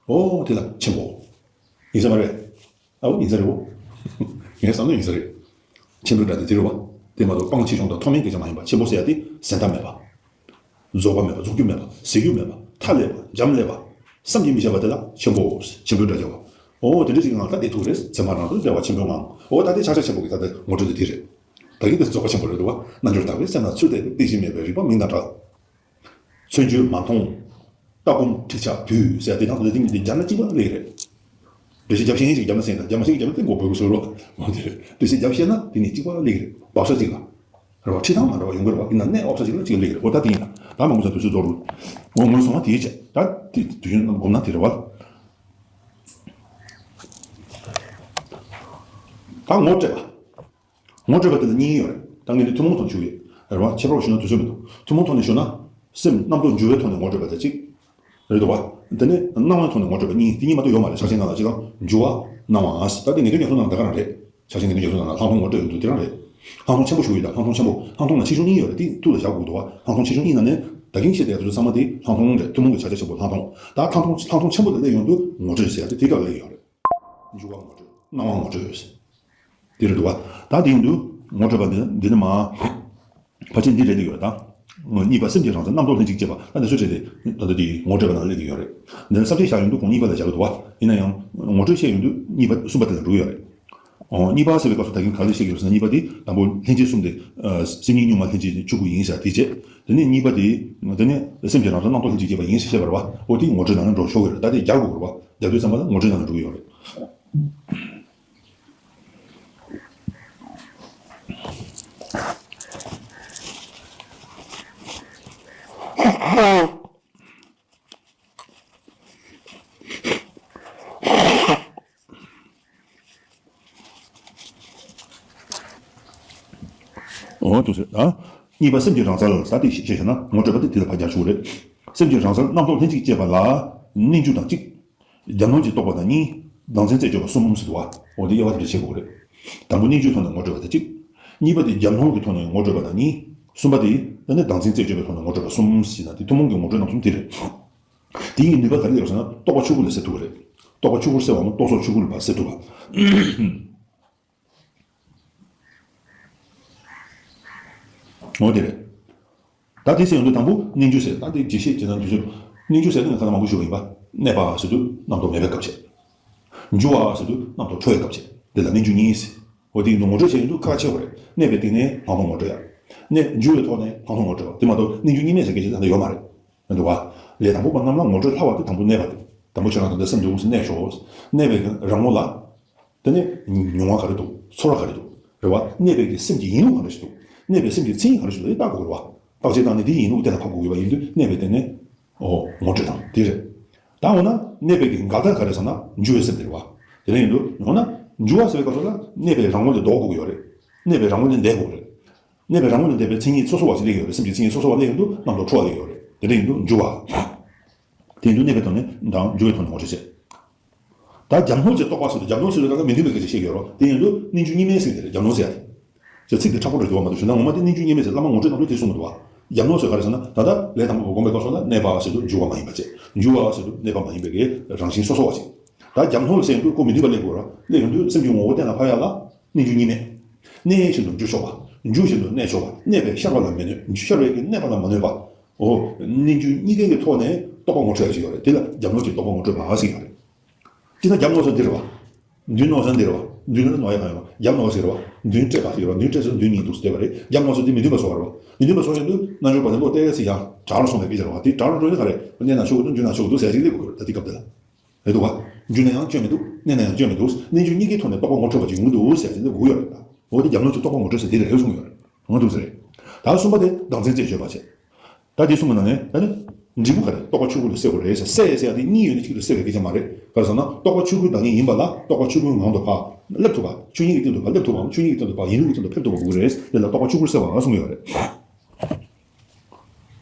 ཨོ་དེ་ལ་ཆེན་པོ། ཡིན་ས་མ་རེད། ཨའོ་ཡིན་ས་རེད་བོ། ངའི་བསམ་ན་ཡིན་ས་རེད། ཆེན་པོའི་སྒྲ་དེ་དེ་རེད་བ། དེ་མ་གཏོགས་སྤང་ཆེ་ཆུང་དང་མཐོ་དམན་སྐད་ཆ་མ་ཡིན་པ་ཆེན་པོ་ཟེར་ཡ་དེ་ཟད་མཐའ་མེད་པ། རྫོགས་པ་མེད་པ་རྫོགས་རྒྱུ་མེད་པ་ཟད་རྒྱུ་མེད་པ་མཐའ་ཀླས་པ་འབྱམས་ཀླས་པ། བསམ་གྱིས་མི་ཁྱབ་པ་དེ་ལ་ཆེན་པོ། ཆེན་པོའི་སྒྲ་བརྗོད་པ། ཨོ་དེ་འདྲ་ཞིག་གི་ངང་ད་བསྡད་ཐུབ་རེད། མཚན་མ་རང་གྲོལ་བདེ་བ་ཆེན་པོའི་ངང་། ཨོ་ད་དེ་ཕྱག་རྒྱ་ཆེན་པོ་གི་ད་ལྟ་ངོ་སྤྲོད་དེ་དེ་རེད། ད་གིན་དེ་རྫོགས་པ་ཆེན་པོ་རེད་འདུག་བ། རྣལ་འབྱོར་དག་པའི་སེམས་ལ་ཚུལ་དེ་རྟེན་གཞི་མེད་པའི་རིག་པ་མིང་དང་འདྲ། མཚོན་བརྗོད་མ་མཐོང་། ལྟ་སྒོམ་ཁྲིགས་ཆགས་བུད་ཟེར་དེ་དང་དེ་ནི་འདི་སྦྱར་ན་གཅིག་པ་ལེགས་རེད། འགྲེལ་བཤད་རྒྱབ་ཤེས་མཁན་ཅིག་སྦྱར་ན་ཟེར་ད་སྦྱར་མ་ཤེས་ཀྱི་སྦྱར་ན་ཏིང་གོ་བོད་ཀྱི་བཟོ་རོགས་འོ་དེ་རེད། འགྲེལ་བཤད་རྒྱབ་ཤེས་ན་དེ་ནི་གཅིག་པ་ལེགས་རེད། བག་ཆགས་གཅིག་ལ། རེད་བ། ཁྲིད་སྟངས་མ་འདྲ་བ་ཡོང་གི་རེད་བ། ཡིན་ན་གནད་འོག་ཆ་གཅིག་ལ་གཅིག་ལེགས་རེད། འོ་ད་དེ་ཡིན་ད། ད་མང་པོ་ཚོ་དུས་ཚོད་རྫོགས་རུ། འོ་ངོས་སོང་བ་དེའི་ཆེད་ད་དེ་དུས་ཡུན་སྒོམ་ན་དེ་རེད་བ། ད་ངོ་སྤྲད་པ། ངོ་སྤྲོད་པ་དེ་ལ་གཉིས་ཡོད་རེད། ད་ངས་འདི་ཐུན་མོང་ཐོག་ནས་ཞུ་གི་རེད་བ། ཁྱད་པར་ཞུ་ན་དུས་ཚོད་མི་འདུག་ཐུན་མོང་ཐོག་ནས་ཞུ་ན། སེམས་རྣམ་རྟོག་འགྱུ་བའི་ཐོག་ནས་ངོ་སྤྲོད་པ་དེ་གཅིག་རེད་འདུག་བ། དེ་ནས་སྣང་བའི་ཐོག་ནས་ངོ་སྤྲོད་པ་གཉིས་དེ་གཉིས་མ་གཏོགས་ཡོད་མ་རེད། ཕྱག་ཆེན་ནང་ལ་གཅིག་དང་འགྱུ་བ་སྣང་བ་ཟེར། ད་དེ་ངེས་དོན་རྒྱ་མཚོ་ནང་ད་ག་རང་རེད། ཕྱག་ཆེན་ངེས་དོན་རྒྱ་མཚོ་ནང་ལ་ལྷག་མཐོང་ངོ་སྤྲོད་ཡོད་འདུག་དེ་རང་རེད། ལྷག་མཐོང་ཆེན་པོ་ཞུ་གི་ཡོད་ད། ལྷག་མཐོང་ཆེན་པོ། ལྷག་མཐོང་ལ་ཆེ་ཆུང་གཉིས་ཡོད་རེད། དེ་ཐུགས་ལ་བཞག་དགོས་འདུག་བ། ལྷག་མཐོང་ཆེ་ཆུང་གཉིས་ནང་ནས་ད་གིན་བཤད་བསྡད་ཡ་དེ་ཚོ་ཚང་མ་དེ་ལྷག་མཐོང་རེད། ཐུན་མོང་གི་བྱ་བྱེད་ཆེན་པོ་ལྷག་མཐོང་། ད་ལྷག་མཐོང་ལྷག་མཐོང་ཆེན་པོ་དེ་སླེབས་ཡོང་དུས་ངོ་སྤྲོད་ཟེར་ཡ་དེ་དེའི་སྐབས་སླེབས་ཡོད་རེད། འགྱུ་བ་ངོ་སྤྲོད། སྣང་བ་ངོ་སྤྲོད་ཟེར། དེ་རེད་འདུག་བ། ད་དེ་ཡིན་དུས་ངོ་སྤྲོད་པ་འདི་འདི་ནི་མ། ཕལ་ཆེར་འདི་རེད་འདུག་ཡོད་ད། གཉིས་པ་སེམས་ཀྱི་རང་མཚན་རྣམ་རྟོག་ལྷན་ཅིག་སྐྱེས་པ། ད་འདི་ཚོ་བྲིས་ཏེ་ད་ལྟ་དེ་ངོ་སྤྲོད་པ་ནང་སླེབས་ཀྱི་ཡོད་རེད། འདི་ནི་བསམ་གཞིག་བཞག་ཡོང་དུས་ཁོང་གཉིས་པ་ལ་བཞག་གི་འདུག་བ། ཡིན་ན་ཡང་ངོ་སྤྲོད་བཤད་ཡོང་དུས་གཉིས་པ་གསུམ་པ་དེ་ལ་འགྲོ་གི་ཡོད་རེད། ཨོ། གཉིས་པ་ཟེར་བའི་སྐབས་སུ་ད་གིན་ག་རེ་བཤད་ཀྱི་ཡོད་ཟེར་ན། གཉིས་པ་དེ་དང་པོ་ལྷན་སྐྱེས་གསུམ་དེ། ཨ། སེམས་ཉིད་གཉུག་མ་ལྷན་སྐྱེས་ཆོས་སྐུ་ཡིན་ཟེར་དེ་བྱས། དེ་ནས་གཉིས་པ་དེ། དེ་ནས་སེམས་ཀྱི་རང་མཚན་རྣམ་རྟོག་ལྷན་ཅིག་སྐྱེས་པ་ཡིན་ཟེར་བཤད་པ་རེད་བ། ཨོ། དེ་ངོ་སྤྲོད་ནང་ནས་འགྲོ་ཆོག་གི་རེད། ད་དེ་སྦྱར་དགོས་རེད་བ། སྦྱར་དུས་ཙམ་པ་ལ་ངོ་སྤྲོད་ནང་ནས་འགྲོ་གི་ཡོད་རེད། འོ་འདུག་ཟེར། ད་གཉིས་པ་སེམས་ཀྱི་རང་རྩལ་ལ་ད་དེ་ཤེས་བྱས་ན་ངོ་སྤྲོད་པ་དེ་དེ་ལ་ཕར་རྒྱག་ཆོག་རེད། སེམས་ཀྱི་རང་རྩལ་རྣམ་རྟོག་ལྷན་ཅིག་སྐྱེས་པ་ལ་གནས་འགྱུ་དང་གཅིག་རྒྱབ་ནོར་གྱི་རྟོག་པ་དང་གཉིས། བདག་འཛིན་རྩད་གཅོད་པ་གསུམ་ཟེར་འདུག་བ། འོ་དེ་དབྱེ་བ་དེ་འདྲ་ཕྱེ་དགོས་རེད། དང་པོ་གནས་འགྱུའི་ཐོག་ནས་ངོ་སྤྲོད་པ་དེ་གཅིག་གཉིས་པ་དེ་རྒྱབ་ནོར་གྱི་ཐོག་ནས་ངོ་སྤྲོད་པ་དང་གཉིས། གསུམ་པ་དེ་ད་ནི་བདག་འཛིན་རྩད་གཅོད་པའི་ཐོག་ནས་ངོ་སྤྲོད་པ་གསུམ་ཟེར་ན། དེ་ཐུན་མོང་གི་ངོ་སྤྲོད་རྣམ་གསུམ་དེ་རེད། དེ་ཡི་ནུས་པ་ག་རེ་ཡོད་ཟེར་ན། རྟོག་པ་ཆོས་སྐུ་ལ་སེལ་ཐུབ་པ་རེད། རྟོག་པ་ཆོས་སྐུར་སེལ་བའམ་རྟོག་ཚོགས་ཆོས་སྐུ་ལ་ཕར་སེལ་ཐུབ་པ། འོ་དེ་རེད། ད་དེ་ཟེར་ཡོང་དུས་དང་པོ་གནས་འགྱུ་ཟེར། ད་དེ་རྒྱས་བཤད་བྱས་ན་འདི་ཚོ། གནས་འགྱུ་ཟེར་དུས་ང་ཁ་ན་མང་པོ་ཞུས་པ་ཡིན་པ། གནས་པ་ཟེར་དུས་རྣམ་རྟོག་མེད་པའི་སྐབས་བྱས། འགྱུ་བ་ཟེར་དུས་རྣམ་རྟོག་འཕྲོ་བའི་སྐབས་བྱས། དེ་ལ་གནས་འགྱུ་གཉིས་ཟེར། འོ་དེ་ཡིན་དུས་ངོ་སྤྲོད་བྱས་ཡོང་དུས་ཁག་ཆེ་བ་རེད། གནས་པའི་སྟེང་ནས་ལྷག་མཐོང་ངོ་སྤྲོད་ཡ། གནས་འགྱུ་བའི་ཐོག་ནས་ལྷག་མཐོང་ངོ་སྤྲོད་པ། དེ་མ་གཏོགས་གནས་འགྱུ་གཉིས་མེད་ཟེར་མཁན་ཞིག་ད་ལྟ་ཡོད་མ་རེད། མི་འདུག་བ། ལས་དང་པོ་པ་རྣམས་ལ་ངོ་སྤྲོད་ལྷག་པ་དེ་དང་པོ་གནས་པ་རེད། དང་པོ་ཁྱོད་རང་དང་འདྲ་སེམས་འདུག་ཟེར་གནས་ཤོག་གནས་པའི་རང་ངོ་ལ། དེ་ནས་མྱོང་བ་ག་རེ་འདུག་ཚོར་བ་ག་རེ་འདུག་རེད་བ། གནས་པའི་གི་སེམས་ཀྱི་ཡིན་ལུགས་ག་འདྲ་ཞིག་འདུག་གནས་པའི་སེམས་ཀྱི་མཚན་ཉིད་ག་འདྲ་ཞིག་འདུག་དེ་བརྟག་དགོས་རེད་བ། བརྟག་དཔྱད་བཏང་ནས་དེའི་ཡིན་ལུགས་གཏན་ལ་ཕབ་དགོས་ཡོད་པ་ཡིན་དུས་གནས་པའི་སྟེང་ནས། ཨོ། ངོ་སྤྲོད་དང་དེ་རེད། ད་འོ་ན་གནས་པའི་གི་འགལ་རྟགས་ག་རེ་ཟེར་ན་འགྱུ་བའི་སེམས་དེ་རེད་བ། དེ་འདྲ་ཡིན་དུས་འོ་ན་འགྱུ་བ་ཟེར་བའི་སྐབས་སུ་ལ་གནས་པའི་རང་ངོ་ལས་ལྡོག་དགོས་ཀྱི་ཡོད་རེད། གནས་པའི་རང་ངོ་ལས་འདས་དགོས་རེད། གནས་པའི་རང་ངོ་ལས་འདས་པའི་མཚན་ཉིད་སོ་སོ་བ་ཞིག་སླེབས་ཡོད་རེད། སེམས་ཀྱི་མཚན་ཉིད་སོ་སོ་བ་སླེབས་ཡོང་དུས་རྣམ་རྟོག་འཕྲོ་བ་སླེབས་ཡོད་རེད། དེ་འདྲ་ཡིན་དུས་འགྱུ་བ། དེ་ཡིན་དུས་གནས་པའི་ཐོག་ནས་དང་འགྱུ་བའི་ཐོག་ནས་ངོ་སྤྲོད་བྱེད། ད་རྒྱབ་ནོར་གྱི་རྟོག་པ་ཟེར་དུས་རྒྱབ་ནོར་ཟེར་དུས་ད་ལྟ་མི་མཐུན་པའི་སྐད་ཆ་བཤད་ཀྱི་ཡོད་རེད། དེ་ཡིན་དུས་གནས་འགྱུ་གཉིས་མེད་ཟེར་དེ་རེད། རྒྱབ་ནོར་ཟེར་ཡ་དེ། ཅེས་ཚིག་དེ་མཁྲེགས་པོ་འདྲ་འདུག་བ། མ་གཏོགས་ཞུ་ན་ངོ་མ་དེ་གནས་འགྱུ་གཉིས་མེད་ཟེར། བླ་མ་ངོ་སྤྲོད་རྣམ་གྲོལ་དེ་གསུངས་མི་འདུག་བ། རྒྱབ་ནོར་ཟེར་ག་རེ་ཟེར་ན། ད་ལྟ་ལས་དང་པོ་བསྒོམ་པའི་སྐབས་སུ་ལ་གནས་པ་ཟེར་དུས་འགྱུ་བ་མ་ཡིན་པ་བྱས། འགྱུ་བ་ཟེར་དུས་གནས་པ་མ་ཡིན་པའི་གི་རང་བཞིན་སོ་སོ་བ་བྱས། ད་རྒྱབ་ནོར་ཟེར་དུས་ཁོ་མི་མཐུན་པ་སླེབས་དགོས་ར། སླེབས་ཡོང་དུས་སེམས་ཀྱི་ངོ་བོ་གཏན་ལ་ཕབ་ཡ་ལ་གནས་འགྱུ་གཉིས་མེད། གནས་བཞིན་དུ་འགྱུ་ཆོག་པ། འགྱུ་བཞིན་དུ་གནས་ཆོག་པ། གནས་པས་ཤར་བ་ལ་མི་གནོད། ཤར་བས་ཀྱི་གནས་པ་ལ་མ་གནོད་པ། འོ། གནས་འགྱུ་གཉིས་ཀའི་གི་ཐོག་ནས་རྟོག་པ་ངོ་འཕྲོད་ཡ་ཞིག་ཡོད་རེད། དེ་ལ་རྒྱབ་ནོར་གྱི་རྟོག་པ་ངོ་འཕྲོད་པ་ཟེར་ཡོད་རེད། སྤྱིར་ན་རྒྱབ་ནོར་ཟེར་འདི་རེད་བ། མདུན་ནོར་ཟེར་འདི་རེད་བ། མདུན་ནོར་ནོར་ཡ་གང་ཡོད་པ། རྒྱབ་ནོར་ཟེར་རེད་བ། མདུན་སྤྲད་པ་ཟེར་རེད་བ། མདུན་སྤྲད་ཟེར་མདུན་གཉིས་འདུག་ཟེར་བ་རེད། རྒྱབ་ནོར་ཟེར་དེ་མི་མཐུན་པ་བཟོ་བ་རེད་བ། མི་མཐུན་པ་བཟོ་ཡོང་དུས་རྣལ་འབྱོར་པ་དེ་བློ་གཏད་ཟེར་ཡ་དྲག་རུ་སོང་བའི་སྐད་ཆ་རེད་བ། དེ་དྲག་རུ་འགྲོ་ཡ་ག་རེ། གནས་ན་ཆོག་གི་འདུག་འགྱུ་ན་ཆོག་གི་འདུག་ཟེར་ཡ་ཞིག་སླེབས་དགོས་ཀྱི་རེད། ད་དེ་སྐབས་དེ་ལ། རེད་འདུག་བ། འགྱུ་ན་ཡང་སྐྱོན་མི་འདུག་གནས་ན་ཡང་སྐྱོན་མི་འདུག་གནས་འགྱུ་གཉིས་ཀའི་ཐོག་ནས་རྟོག་པ་ངོ་འཕྲོད་པ་ཅིག་ཡོང་གི་འདུག་ཟེར་ཡ་ཞིག་སླེབས་དགོས་ཀྱི་ཡོད་རེད། འོ་དེ་རྒྱབ་ནོར་གྱི་རྟོག་པ་ངོ་འཕྲོད་ཟེར་དེ་རེད་གསུངས་ཡོད་རེད། ང་འདུག་ཟེར་རེད། ད་གསུམ་པ་དེ་བདག་འཛིན་རྩད་གཅོད་པ་བྱས། ད་དེ་གསུམ་པ་ནང་ནས་ད་ནི། འབྲས་བུ་ག་རེ། རྟོག་པ་ཆོས་སྐུ་ལ་སེལ་དགོས་རེད་ཟེར། སེལ་ཟེར་ཡ་དེ་གཉིས་ཡོད་ནས་གཅིག་ཏུ་སེལ་བའི་སྐད་ཆ་མ་རེད། ག་རེ་ཟེར་ན་རྟོག་པ་ཆོས་སྐུའི་བདག་ཉིད་ཡིན་པ་ལ་རྟོག་པ་ཆོས་སྐུའི་ངང་དུ་ཕར་སླེབས་ཐུབ་པ། ཆོས་ཉིད་ཀྱི་སྟེང་དུ་ཕར་སླེབས་ཐུབ་པའམ་ཆོས་ཉིད་ཀྱི་སྟེང་དུ་ཕར་ཡིན་ལུགས་ཀྱི་སྟེང་དུ་ཕེབས་ཐུབ་པ་དགོས་ཀྱི་རེད། དེ་ལ་རྟོག་པ་ཆོས་སྐུར་སེལ་བ་གསུངས་ཡོད་རེད།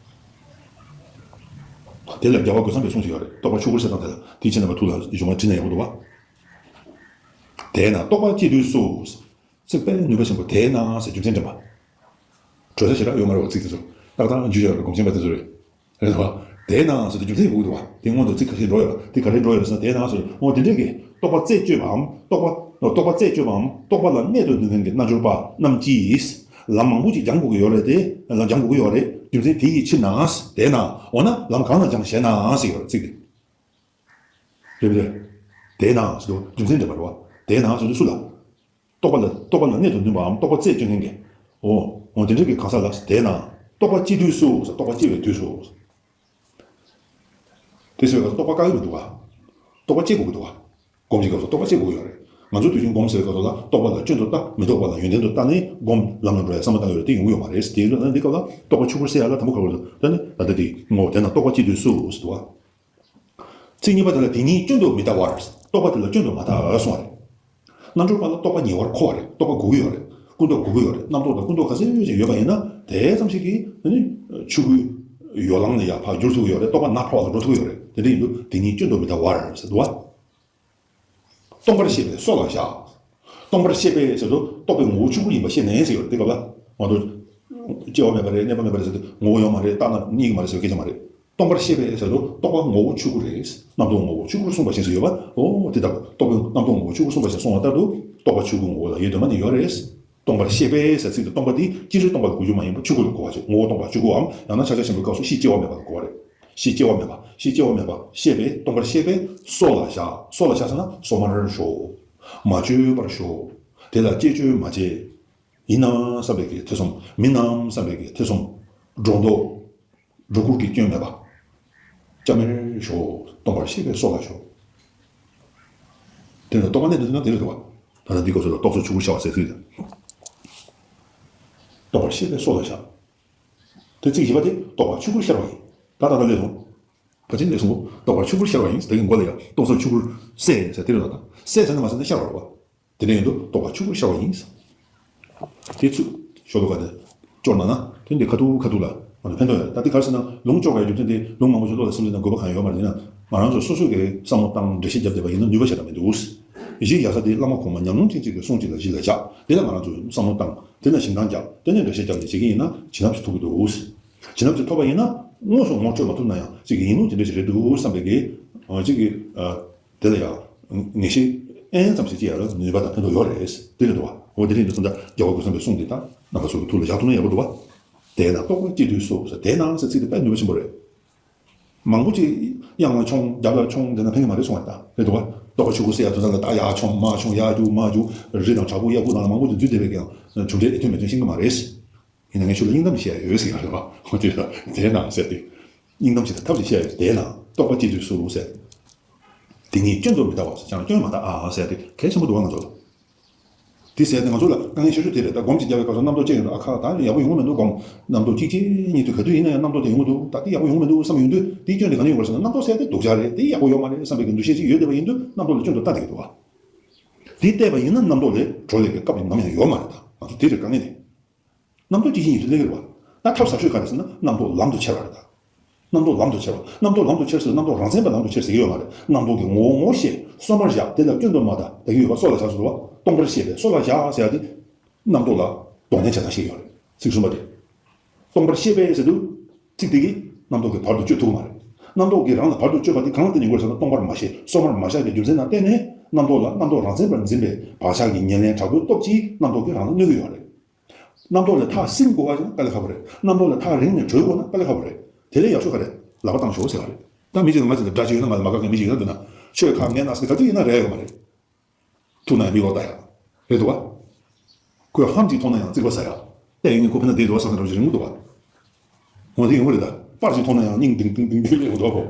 དེ་ལ་རྒྱལ་བ་རྒོད་ཚང་པའི་གསུང་ཞིག་ཡོད་རེད། རྟོག་པ་ཆོས་སྐུར་སེལ་སྟངས་དེ་ལ། དེའི་ཕྱིར་ན་མ་ཐུགས་ལ་གཞུང་མ་བྲིས་ན་ཡག་པོ་འདུག་བ། དེས་ན་རྟོག་པ་ཅི་དུས་སུ། ཚིག་དཔེ་ནུས་པ་ཆེན་པོ། དེས་ན་ཟེར་རྒྱུ་མཚན་འདྲེན་པ། གྲོལ་ས་ཞེ་དྲག་ཡོད་མ་རེད་བ། ཚིག་དེ་ཚོ་ཏག་ཏག་འཇུ་བྱ་རེད། སྒོམ་ཆེན་པ་དེ་ཚོ་རེད། རེད་བ། དེས་ན་ཟེར་དུས་རྒྱུ་མཚན་ཡོད་འདུག་བ། དེ་སྔོན་དུ་ཚིག་ཁ་ཤས་འགྲོ་ཡོད་པ་དེ་ག་རེ་འགྲོ་ཡོད་རེད་ཟེར་ན། དེས་ན་ཟེར། འོ་དེ་འདྲས་ཀྱི་རྟོག་པ་རྩད་གཅོད་པའམ་རྟོག་པ་རྟོག་པ་རྩད་གཅོད་པའམ་རྟོག་པ་ལ་གནད་དུ་འདུ་མཁན་གྱི་རྣལ་འབྱོར་པ་རྣམས་ཀྱིས་ལམ་མང་པོ་ཅིག་སྦྱང་དགོས་ཀྱི་ཡོད་རེད་དེ། ལམ་སྦྱང་དགོས་ཀྱི་ཡོད་རེད། རྒྱུ་མཚན་དེ་ཡི་ཕྱིར་ན། དེས་ན། འོ་ན་ལམ་གང་ལ་སྦྱང་ཞེ་ན་ཟེར་ཡོད་རེད། ཚིག་དེ། རེད་མི་རེད། དེས་ན་ཟེར་དུས་རྒྱུ་མཚན་འདྲེན་པ་རེད་བ། དེས་ན་ཟེར་དུས་སུ་ལ། རྟོག་པ་ལ་རྟོག་པ་ལ་གནད་དུ་འདུ་བའམ་རྟོག་པ་རྩད་གཅོད་མཁན་གྱི། འོ། འོ་དེ་འདྲ་གི་གང་ཟག་ལ། དེས་ན། རྟོག་པ་ཅི་དུས་སུ་ཟེར། རྟོག་པ་ཅི་བའི་དུས་སུ། དེ་ཟེར་བའི་སྐབས་སུ་རྟོག་པ་བཀག་གི་མི་འདུག་ག་རྟོག་པ་བཅད་དགོས་ཀྱི་འདུག་ག་སྒོམ་གྱི་སྐབས་སུ་རྟོག་པ་བཅད་དགོས་ཀྱི་ཡོད་རེད། ང་ཚོ་དུས་རྒྱུན་སྒོམ་ཟེར་བའི་སྐབས་སུ་ལ་རྟོག་པ་ལ་སྐྱོན་དུ་ལྟ་མི་རྟོག་པ་ལ་ཡོན་ཏན་དུ་ལྟ་ནས་སྒོམ་ལམ་ལ་འགྲོ་ཡ་བསམ་བློ་བཏང་ཡོད་རེད། དེ་ཡོང་གི་ཡོད་མ་རེད། དེ་ཡིན་དུས་ན་འདི་སྐབས་ལ་རྟོག་པ་ཆོས་སྐུར་སེལ་ཡ་ལ་དང་པོ་ག་རེ་འདུག་ད་ནི་ད་ལྟ་དེ་ངོ་བོ་དེས་ན་རྟོག་པ་ཅི་དུས་སུ་ཟེར་འདུག་ག་ཚིག་གཉིས་པ་དེ་ལ་དེ་ཉིད་སྐྱོན་དུ་མི་ལྟ་བར། རྟོག་པ་དེ་ལ་སྐྱོན་དུ་མ་ལྟ་གསུངས་པ་རེད། རྣལ་འབྱོར་པ་ལ་རྟོག་པ་ཉེ་བར་མཁོ་བ་རེད། རྟོག་པ་དགོས་ཀྱི་ཡོད་རེད། ཀུན་རྟོག་དགོས་ཀྱི་ཡོད་རེད། རྣམ་རྟོག་དང་ཀུན་རྟོག་ག་ཚོད་ཅིག་ཡོད་པ་ཡིན་ན་དེ་ཙམ་ཞིག་གིས་ནི་ཆོས་སྐུའི་ཡོ་ལང་ལ་ཡར་ཕར་བསྒྱུར་ཐུབ་ཀྱི་ཡོད་རེད། རྟོག་པ་ནར་འཕར་བ་ལ་འགྲོ་ཐུབ་ཀྱི་ཡོད་རེད། དེ་འདྲ་ཡིན་དུས་དེ་ཉིད་སྐྱོན་དུ་མི་ལྟ་བར་ཟེར་འདུག་བ། སྟོང་པར་ཤེས་པས་སོ་ལ་བཞག་སྟོང་པར་ཤེས་པས་ཟེར་དུས་རྟོག་པའི་ངོ་བོ་ཆོས་སྐུ་ཡིན་པ་ཤེས་ནས་ཟེར་ཡོད་རེད། དེ་སྐབས་ལ་ང་ཚོ་སྐྱེ་བ་མེད་པ་རེད། གནས་པ་མེད་པ་རེད་ཟེར་དུས་ངོ་བོ་ཡོད་མ་རེད། རྟག་ན་གཉིས་ཀྱི་མ་རེད་ཟེར་བའི་སྐད་ཆ་མ་རེད། སྟོང་པར་ཤེས་པས་ཟེར་དུས་རྟོག་པ་ངོ་བོ་ཆོས་སྐུ་རེད། རྣམ་རྟོག་ངོ་བོ་ཆོས་སྐུར་གསུངས་པ་བཞིན་ཟེར་ཡོད་པ། འོ་དེ་ལྟ་བུ་རྟོག་པའི་རྣམ་རྟོག་ངོ་བོ་ཆོས་སྐུར་གསུངས་པ་བཞིན་སོང་བ་ལྟར་དུ་རྟོག་པ་ཆོས་སྐུ་ངོ་བོ་ལ་ཡོད་དོན་མ་ནི་ཡོད་རེད། སྟོང་པར་ཤེས་པས་ཟེར་ཚིག་དེ་སྟོང་པ་དེ་སྤྱིར་སྟོང་པ་ལ་གོ་རྒྱུ་མ་ཡིན་པར་ཆོས་སྐུ་ལ་གོ་བ་བྱེད། ངོ་བོ་སྟོང་པ་ཆོས་སྐུའམ་ཡང་ན་ཆ་ཤས་གཞན་པའི་སྐབས་སུ་ཤེས་སྐྱེ་བ་མེད་པ་ལ་གོ་བ་རེད། ཤེས་སྐྱེ་བ་མེད་པ། ཤེས་སྐྱེ་བ་མེད་པ་ཤེས་པས་སྟོང་པར་ཤེས་པས་སོ་ལ་བཞག་སོ་ལ་བཞག་ཟེར་ན་སོ་མར་ཞོག་མ་བཅོས་པར་ཞོག་དེ་ལ་བཅས་བཅོས་མ་བྱེད། ཡིན་ནམ་བསམ་པའི་གི་ཐེ་ཚོམ། མིན་ནམ་བསམ་པའི་གི་ཐེ་ཚོམ། སྒྲོ་འདོགས། སྒྲོ་སྐུར་གྱི་སྐྱོན་མེད་པ། སྐྱ་མེར་ཞོག་སྟོང་པར་ཤེས་པས་སོ་ལ་ཞོག་དེ་ལ་རྟོག་པ་གནས་འདུག་ན་དེ་ལ་འདུག་བ། ད་ལྟ་འདི་སྐབས་སུ་ལ་རྟོག་ཚོགས་ཆོས་སྐུར་ཤར་བ་ཟེར་ཚུལ་དང་། སྟོང་པར་ཤེས་པས་སོ་ལ་བཞག་དེ་ཚིག་བཞི་པ་དེ་རྟོག་པ་ཆོས་སྐུར་ཤར་བ་ཡིན། ད་ད་ལྟ་ལས་སོང་། ཕལ་ཆེར་ལས་སོང་གོ་རྟོག་པ་ཆོས་སྐུར་ཤར་བ་ཡིན། དེ་གི་མགོ་ལ་ཡང་རྟོག་ཚོགས་ཆོས་སྐུར་གསལ་ཟེར་དེ་རེད་ད། གསལ་ཟེར་ན་མ་ཟེར་ན་ཤར་བ་རེད་བ། དེ་འདྲ་ཡིན་དུས་རྟོག་པ་ཆོས་སྐུར་ཤར་བ་ཡིན། དེ་ཚུལ་ཤོ་ལོ་ཀ་དེ་སྐྱོར་གནང་ན་དེ་འདི་ཁ་ཐུག་ཁ་ཐུག་ལ་ང་ཚོ་ཕན་ཐོགས་ཡོད། ད་འདི་ག་རེ་ཟེར་ན་ལུང་སྐྱོར་བའི་རྒྱུ་མཚན་དེ་ལུང་མང་པོ་ཞིག་བློ་ལ་སིམ་ལེ་ན་དགོས་པ་གང་ཡོད་མ་རེད། ཡིན་ན་ང་རང་ཚོ་སོ་སོ་གི་བསམ་བློ་བཏང་འགྲེལ་བཤད་བརྒྱབ་བསྡད་པ་ཡིན་ན་ནུས་པ་ཞེ་དྲག་མི་འདུག་གཞི་ཡག་ས་དེ་བླ་མ་གོང་མ་ཉམས་མྱོང་ཅན་གཅིག་གི་གསུང་གཅིག་ལ་གཞི་ལ་བཞག་དེ་ལ་ང་རང་ཚོ་བསམ་བློ་བཏང་དེ་ལ་ཞིབ་འདང་རྒྱག་དེ་ནས་འགྲེལ་བཤད་བརྒྱབ་ནས་བྱེད་ཀྱི་ཡིན་ན་བྱིན་རླབས་ཅིག་ཐོབ་ཀྱི་འདུག་བྱིན་རླབས་ཅིག་ཐོབ་པ་ཡིན་ན་དངོས་སུ་ངོ་སྤྲོད་མ་ཐུབ་ན་ཡང་ཅིག་ཡིན་ནོ་དེ་འདྲ་ཞིག་རེད་འདུག་བསམ་པའི་གི་ཅིག་གི་དེ་ལ་ཡང་ངེས་ཤེས་ཨེན་ཙམ་ཞིག་སྐྱེ་ཡ་ལ་ནུས་པ་དང་ཕན་ཐོགས་ཡོད་རེད། དེ་རེད་འདུག་བ། འོ་དེ་རེད་འདུག་བསམ་ད་རྒྱལ་བ་རྒོད་ཚང་པའི་གསུང་དེ་དག་རྣམ་པ་ཚོ་གི་ཐུགས་ལ་བཞག་ཐུབ་ན་ཡག་པོ་འདུག་བ། དེས་ན་རྟོག་པ་སྐྱེ་དུས་སུ་ཟེར་དེས་ན་ཟེར་ཚིག་དེ་དཔེ་ནུས་པ་ཆེན་པོ་རེད། མང་པོ་ཅིག་གཡང་ལ་མཆོང་རྒྱབ་ལ་མཆོང་དེ་ན་ཕན་གི་མ་རེད་གསུང་བ་ད་རེད་འདུག་བ། རྟོག་པ་ཆོས་སྐུ་ཟེར་ཡ་དེ་ཚང་ལ་ད་ཡར་མཆོང་མར་མཆོང་ཡར་རྒྱུག་མར་རྒྱུག་རི་དང་བྲག་ཕུག་གཡའ་ཕུག་ནང་ལ་མང་པོ་ཅིག་འཛུལ་བསྡད་པའི་གི་ཡང་གྲུབ་འབྲས་ཨེ་ཐོན་མེད་ཚོད་ཤེས་གི་མ་རེད། ཡིན་ན་ངས་ཁྱོད་ལ་སྙིང་གཏམ་ཞིག་བཤད་ཡ་ཡོད་ཟེར་ཡ་རེད་བ། ཁོ་ཚོས་ལ་དེས་ན་ཟེར་ཏེ། སྙིང་གཏམ་ཞིག་དང་ཐབས་ཤིག་བཤད་ཡ་ཡོད་དེས་ན་རྟོག་པ་སྐྱེ་དུས་སུ་ཟེར། དེ་ཉིད་སྐྱོན་དུ་མི་ལྟ་བར་ཟེར་ཀྱང་སྐྱོན་མ་ལྟ་ཨ་ཟེར་ཏེ་གལ་ཆེན་པོ་འདུག་བ་ང་ཚོ་ལ། དེ་ཟེར་ཏེ་ང་ཚོ་ལ་དཀའ་ངལ་ཆེ་ཤོས་དེ་རེད། ད་སྒོམ་ཅིག་རྒྱབ་པའི་སྐབས་སུ་རྣམ་རྟོག་སྐྱེ་ཡོང་དུས་ཨ་ཁ་ད་ཡག་པོ་ཡོང་གི་མི་འདུག་སྒོམ་རྣམ་རྟོག་གཅིག་རྗེས་གཉིས་མཐུད་ག་དུས་ཡིན་ན་ཡང་རྣམ་རྟོག་དེ་ཡོང་གི་འདུག་ད་དེ་ཡག་པོ་ཡོང་གི་མི་འདུག་བསམ་ཡོང་དུས་དེའི་སྐྱོན་དེ་ག་ནས་ཡོང་གི་རེད་ཟེར་ན་རྣམ་རྟོག་ཟེར་དེ་སྡུག་ཅག་རེད། དེ་ཡག་པོ་ཡོད་མ་རེད་བསམ་པའི་གི་འདུ་ཤེས་ཅིག་ཡོད་བསྡད་པ་ཡིན་དུས་རྣམ་རྟོག་ལ་སྐྱོན་དུ་ལྟ་བསྡད་ཀྱི་འདུག་བ། དེ་བལྟས་པ་ཡིན་ན་རྣམ་རྟོག་ལས་གྲོལ་ལས་ཀྱི་སྐབས་ནམ་ཡང་ཡོད་མ་རེད། ད་ང་ཚོ་དེ་རེད་དཀའ་ངལ་དེ། རྣམ་རྟོག་གཅིག་གཞན་གཉིས་སུ་གླེང་གི་རེད་བ། ད་ཐབས་ཟབ་ཤོས་ག་རེ་ཟེར་ན་རྣམ་རྟོག་ལམ་དུ་ཁྱེར་བ་རེད་ད། རྣམ་རྟོག་ལམ་དུ་ཁྱེར་བ། རྣམ་རྟོག་ལམ་དུ་ཁྱེར་ཟེར་རྣམ་རྟོག་རང་མཚན་པ་ལམ་དུ་ཁྱེར་ཟེར་གྱི་ཡོད་མ་རེད། རྣམ་རྟོག་གི་ངོ་བོ་ངོ་ཤེས་སོ་མར་བཞག་དེ་ལ་སྐྱོན་དུ་མ་ལྟ་ད་གི་ཡོད་པ་སོ་ལ་བཞག་ཟེར་བ། སྟོང་པར་ཤེས་པས་སོ་ལ་བཞག་ཟེར་ཡ་དེ། རྣམ་རྟོག་ལ་གདོང་ལེན་བྱེད་སྟངས་ཤིག་ཡོད་རེད། ཚིག་གསུམ་པ་དེ། སྟོང་པར་ཤེས་པས་ཟེར་དུས། ཚིག་དེ་གིས་རྣམ་རྟོག་གི་བར་དུ་གཅོད་ཐུབ་ཀྱི་མ་རེད། རྣམ་རྟོག་གིས་རང་ལ་བར་དུ་གཅོད་པ་དེ་གང་ལ་བརྟེན་ནས་ཡོང་གི་རེད་ཟེར་ན་སྟོང་པར་མ་ཤེས་སོ་མར་མ་བཞག་པའི་རྒྱུ་མཚན་ལ་བརྟེན་ནས་རྣམ་རྟོག་ལ་རྣམ་རྟོག་རང་མཚན་པར་འཛིན་པའི་བག་ཆགས་ཀྱི་ཉེར་ལེན་དྲག་པོའི་སྟོབས་ཀྱིས་རྣམ་རྟོག་གིས་རང་ལ་གནོད་ཀྱི་ཡོད་རེད། རྣམ་རྟོག་ལས་ཐག་བསྲིང་དགོས་པ་ཡིན་ན་དཀའ་ལས་ཁག་པོ་རེད། རྣམ་རྟོག་ལས་ཐག་རིང་ནས་གྲོལ་དགོས་ན་དཀའ་ལས་ཁག་པོ་རེད། དེ་ལས་ཡག་ཤོས་ག་རེད། ལག་པ་བཏང་ཤོག་ཟེར་བ་རེད། ད་མི་གཅིག་ལ་ང་ཚོ་ལ་དགྲ་གཅིག་ཡོད་ན་ང་ལ་མ་དགའ་མཁན་མི་གཅིག་ཡོད་ན་འདི་ན་ཆོས་ཁ་ངན་ན་ཟེར་ག་དུས་ཡིན་ན་རེ་ཡོད་མ་རེད། ཐུག་ན་ཡང་མིག་ལོག་ལྟ་ཡག་རེད་འདུག་བ། ཁོས་ཧམ་གཅིག་མཐོང་ན་ཡང་རྩིག་པ་ཟ་ཡག་བལྟས་ཡོང་ངས་ཁོ་ཕན་ན་བསྡད་འདུག་བསམ་ས་འདྲ་བོ་ཞིག་རེད་མི་འདུག་བ། འོ་དེ་ཡོང་གི་རེད་ད། པར་གཅིག་མཐོང་ན་ཡང་སྙིང་ཏིང་ཏིང་ཏིང་ཏིང་གླེང་འདུག་བ་ཁོ།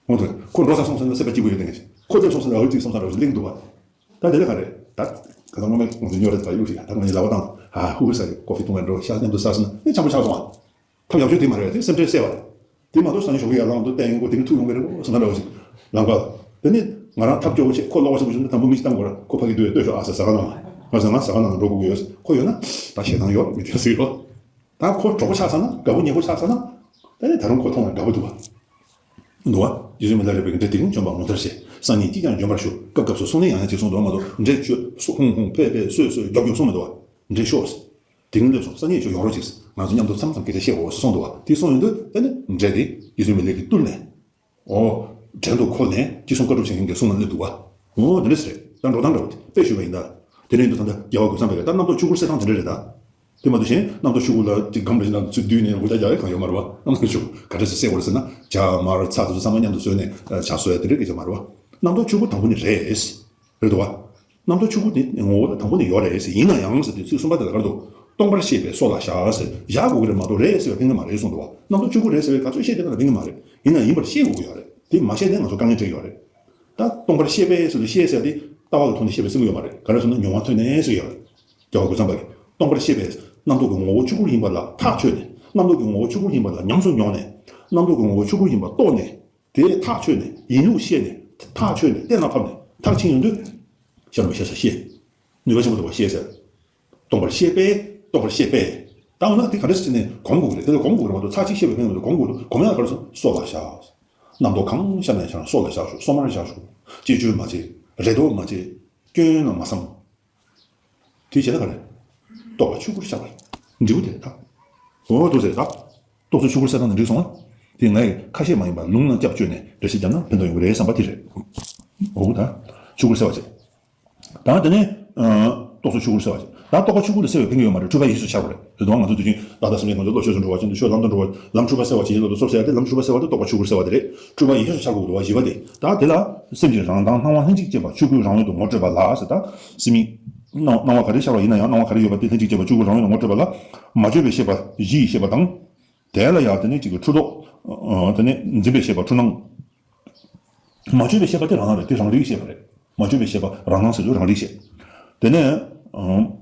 འོ་དེ་ཁོ་འགྲོ་ས་སོང་ས་ན་སེམས་པ་སྐྱིད་པོ་ཡོད་དེ་ངས་ཁོ་དེར་སོང་ས་ན་འུ་གཅིག་བསམ་ས་འདྲ་བོ་ཞིག་གླེང་འདུག་བ། ད་དེ་ལས་ག་རེད་ད། ག་ད་སྔོན་མའི་ང་ཚོ་ཉོ་རེད་ད་གཡུག་ཞིག་ད་ང་ཡི་ལག་པ་བཏང་ཧ་ཧུ་ཧུ་ས་ཡི་ཀོ་ཧྥི་འཐུང་བའི་འགྲོ་ཤ་མཉམ་དུ་ཟ་ཟིན་ན་ཨེ་འཆམ་པོ་ཆགས་སོང་ཨ། ཐབས་ཡག་ཤོས་དེ་མ་རེད་དེ་སེམས་ཁྲལ་སེལ་བ་རེད། དེ་མ་གཏོགས་སང་ཉིན་ཞོགས་ཀས་ཡར་ལངས་དུས་བལྟས་ཡོང་གོ་དེ་གི་ཐུག་ཡོང་གི་རེད་བསམ་ན་འདྲ་བོ་ཞིག་ལམ་ཁ་ལ། དེ་ནི་ང་རང་ཐབས་སྐྱོ་བོ་བྱེད་ཁོ་ལོག་པ་ཞིག་བྱུང་ན་དང་པོ་མི་ཞིག་བཏང་དགོས་ར་ཁོ་ཕ་གི་འདུག་ཡོད་ལྟོས་ཤོག་ཨ་ཟེར་ཟ་ཁང་ནང་ང་ཟེར་ང་ཟ་ཁང་ནང་འགྲོ་དགོས་ཀྱི་ཡོད་ཁོ་ཡོད་ན་ད་ཞེ་སྡང་ཡོད་མི་དེ་ཟེར་གི་རོ། ད་ཁོ་གྲོགས་པོ་ཆགས་ཚར་ན་དགའ་པོ་ཉེ་པོ་ཆགས་ཚར་ན་ད་ནི་ད་རུང་ཁོ་མཐོང་བ་འདྲ་པོ་འདུག་བ། འདུག་བ། རྗེ་བཙུན་མི་ལ་རས་པའི་འདྲེ་དེ་རིང་བྱོན་པ་ངོ་མཚར་ཆེ། སང་ཉིན་ཅིས་ཀྱང་འབྱོན་པར་ཞུ། སྐབས་སྐབས་སུ་གསུང་ནས་ཡང་ཡང་ཅིག་གསུང་འདུག་མ་གཏོགས་འདྲེ་ཁྱོད་སུ་ཧུང་ཧུང་ཕེ་ཕེ་སོས་སོས་རྒྱོབ་རྒྱོབ་གསུང་མི་འདུག་བ། འདྲེ་ཤོག་དེ་རིང་སླེབས་སོང་། སང་ཉིན་ཁྱོད་ཡོང་རོགས་གྱིས། ང་ཚོ་མཉམ་དུ་མཚམས་མཚམས་སྐད་ཆ་བཤད་དགོས་གསུངས་འདུག་བ། དེ་གསུངས་ཡོང་དུས་ད་ནི་འདྲེ་དེ་རྗེ་བཙུན་མི་ལས་ཀྱིས་བཏུལ་ནས། ཨོ། བྲན་དུ་འཁོལ་ནས་ཅི་གསུང་བཀའ་སྒྲུབ་བྱེད་མཁན་གྱི་གསུང་ལ་སླེབས་འདུག་བ། ཨོ་དེ་འདྲ་ཟེར། ད་འགྲོ་སྟངས་འདྲ་བ་དེ་དཔེ་ཞུས་པ་ཡིན་ད། དེ་ནས་ཡིན་དུས་ད་ལྟ་རྒྱལ་བ་རྒོད་ཚང་པས་ད་རྣམ་རྟོག་ཆོས་སྐུར་གསལ་སྟངས་དེ་འདྲ་རེད་ད། དེ་མ་གཏོགས་གཞན་རྣམ་རྟོག་ཆོས་སྐུ་ལ་ཅིག་སྒམ་རེ་ཞིག་ནང་དུ་ཚུར་བསྡུས་ནས་འུར་ཆ་རྒྱག་ཡ་གང་ཡོད་མ་རེད་བ། རྣམ་རྟོག་ཆོས་སྐུ་ག་འདྲ་ཟེར་གསལ་བོར་ཟེར་ན་ཇ་མར་ཚྭ་དེ་ཚོ་ཚང་མ་མཉམ་དུ་བཟོས་ནས་ཇ་བཟོ་ཡ་དེ་འདྲའི་སྐད་ཆ་མ་རེད་བ། རྣམ་རྟོག་ཆོས་སྐུ་དང་པོ་ནི་རེད། རེད་འདུག་བ། རྣམ་རྟོག་ཆོས་སྐུ་དེ་ངོ་བོ་ལ་དང་པོ་ནས་ཡོད་རེད་ཟེར། ཡིན་ན་ཡང་ཟེར་དུས་ཚིག་གསུམ་པ་དེ་ལ་ག་རེ་འདུག་སྟོང་པར་ཤེས་པས་སོ་ལ་བཞག་ཟེར། བཞག་དགོས་ཀྱི་རེད་མ་གཏོགས་རེད་ཟེར་བའི་ཕན་ཡོན་མ་རེད་གསུངས་འདུག་བ། རྣམ་རྟོག་ཆོས་སྐུ་རེད་ཟེར་བའི་ག་ཚོད་བཤད་བསྡད་ན་ལ་ཕན་ཡོན་མ་རེད། ཡིན་ན་ཡིན་པར་ཤེས་དགོས་ཀྱི་ཡོད་རེད། དེ་མ་ཤེས་ནས་ང་ཚོ་དཀའ་ངལ་འཕྲད་ཀྱི་ཡོད་རེད། ད་སྟོང་པར་ཤེས་པས་ཟེར་དུས་ཤེས་ཟེར་དེ་ལྟ་བ་ལ་ཐུག་ནས་ཤེས་པའི་སེམས་ཡོད་མ་རེད། ག་རེ་ཟེར་ན་མྱོང་བ་ཐོན་ནས་ཟེར་ཡོད་རེད། རྒྱལ་བ་རྒོད་ཚང་པ་གིས་སྟོང་པར་ཤེས་པས་རྣམ་རྟོག་གི་ངོ་བོ་ཆོས་སྐུ་ཡིན་པ་ལ་ཐག་ཆོད་ནས། རྣམ་རྟོག་གི་ངོ་བོ་ཆོས་སྐུ་ཡིན་པ་ལ་ཉམས་སུ་མྱོང་ནས། རྣམ་རྟོག་གི་ངོ་བོ་ཆོས་སྐུ་ཡིན་པ་རྟོགས་ནས། དེ་ཐག་ཆོད་ནས་ཡིན་ལུགས་ཤེས་ནས་ཐག་ཆོད་ནས་གཏན་ལ་ཕབ་ནས་མཐར་ཕྱིན་ཡོང་དུས། ཤར་མི་ཤེས་ས་ཤེས། ནུས་པ་ཆེན་པོ་འདུག་པ་ཤེས་ཟེར། སྟོང་པར་ཤེས་པས་རྟོགས་པར་ཤེས་པས། ད་འོ་ན་དེ་ག་འདྲ་ཞིག་ནས་གོམས་དགོས་ཀྱི་རེད། དེ་ལ་གོམས་དགོས་ཀྱི་རེད་མ་གཏོགས་ཚར་གཅིག་ཤེས་པའི་ཕན་ཡོན་མ་གཏོགས་གོམས་དགོས་འདུག་གོམས་ཡག་ག་རེ་སོང་སོ་ལ་བཞག་རྣམ་རྟོག་གང་ཤར་ན་ཤར། སོ་ལ་བཞག་ཤོག། སོ་མར་བཞག་ཤོག། ཅེས་བཅོས་མ་བྱེད། རེ་དོགས་མ་བྱེད། སྐྱོན་ལ་མ་བསམ། དེ་བྱས་ན་ག་རེ། རྟོག་པ་ཆོས་སྐུར་ཤར་བ་རེད། འབྲས་བུ་དེ་རེད་ད། འོ་འདུག་ཟེར་ད། རྟོག་ཚོགས་ཆོས་སྐུར་གསལ་སྟངས་ནི་འགྲིག་སོང་ང་། དེ་ངས་ཁ་ཤས་མ་ཡིན་པར་ལུང་ནང་སྐྱབས་བཅོལ་ནས་འགྲེལ་བཤད་བརྒྱབ་ན་ཕན་ཐོགས་ཡོང་གི་རེད་བསམ་པ་དེ་རེད། འོ་ད། ཆོས་སྐུར་གསལ་བ་བྱེད། ད་དེ་ནས། རྟོག་ཚོགས་ཆོས་སྐུར་གསལ་བ་བྱེད། ད་རྟོག་པ་ཆོས་སྐུ་ལ་གསལ་བའི་ཕན་གྱི་ཡོད་མ་རེད། འཁྲུལ་པ་ཡིས་སུ་འཆར་བ་རེད། རེད་དོ། ང་ཚོ་དུས་རྒྱུན་ད་ལྟ་སེམས་ཅན་ང་ཚོ་བློ་ཆོས་སུ་འགྲོ་བ་ཅན་དུ་ཆོས་ལམ་དུ་འགྲོ་བ། ལམ་འཁྲུལ་པ་གསལ་བ་ཇི་བཞིན་ལ་དུ་སོ་གསལ་བ་དེ་ལམ་འཁྲུལ་པ་གསལ་བ་དེ་རྟོག་པ་ཆོས་སྐུར་གསལ་བ་དེ་རེད། འཁྲུལ་པ་ཡིས་སུ་འཆར་དགོས་འདུག་བ་བཞི་པ་དེ། ད་དེ་ལ་སེམས་ཀྱི་རང་མདངས་སྣང་བ་ལྷན་ཅིག་སྐྱེས་པ་ཆོས་སྐུའི་རང་ངོས་དུ་ངོ་སྤྲོད་པ་ལ་ཟེར། ད་སེམས་ཉིད་སྣང་སྣང་བ་ག་རེ་ཤར་བ་ཡིན་ན་ཡང་སྣང་བ་ག་རེ་ཡོད་པ་དེ་ལྷན་ཅིག་སྐྱེས་པ་ཆོས་སྐུའི་རང་ངོས་དུ་ངོ་སྤྲོད་པ་ལ་མ་བཅོས་པའི་ཤེས་པ་གཞི་ཡི་ཤེས་པ་དང་། དེ་ལ་ཡང་དེ་ནས་གཅིག་གི་འཁྲུལ་རྟོག་ཨ། དེ་ནས་འཛིན་པའི་ཤེས་པ་འཁྲུལ་སྣང་། མ་བཅོས་པའི་ཤེས་པ་དེ་རང་སྣང་རེད། དེ་རང་རིག་ཤེས་པ་རེད། མ་བཅོས་པའི་ཤེས་པ་རང་སྣང་ཟེར་དུས་རང་རིག་ཤེས། དེ་ནས་ཨ།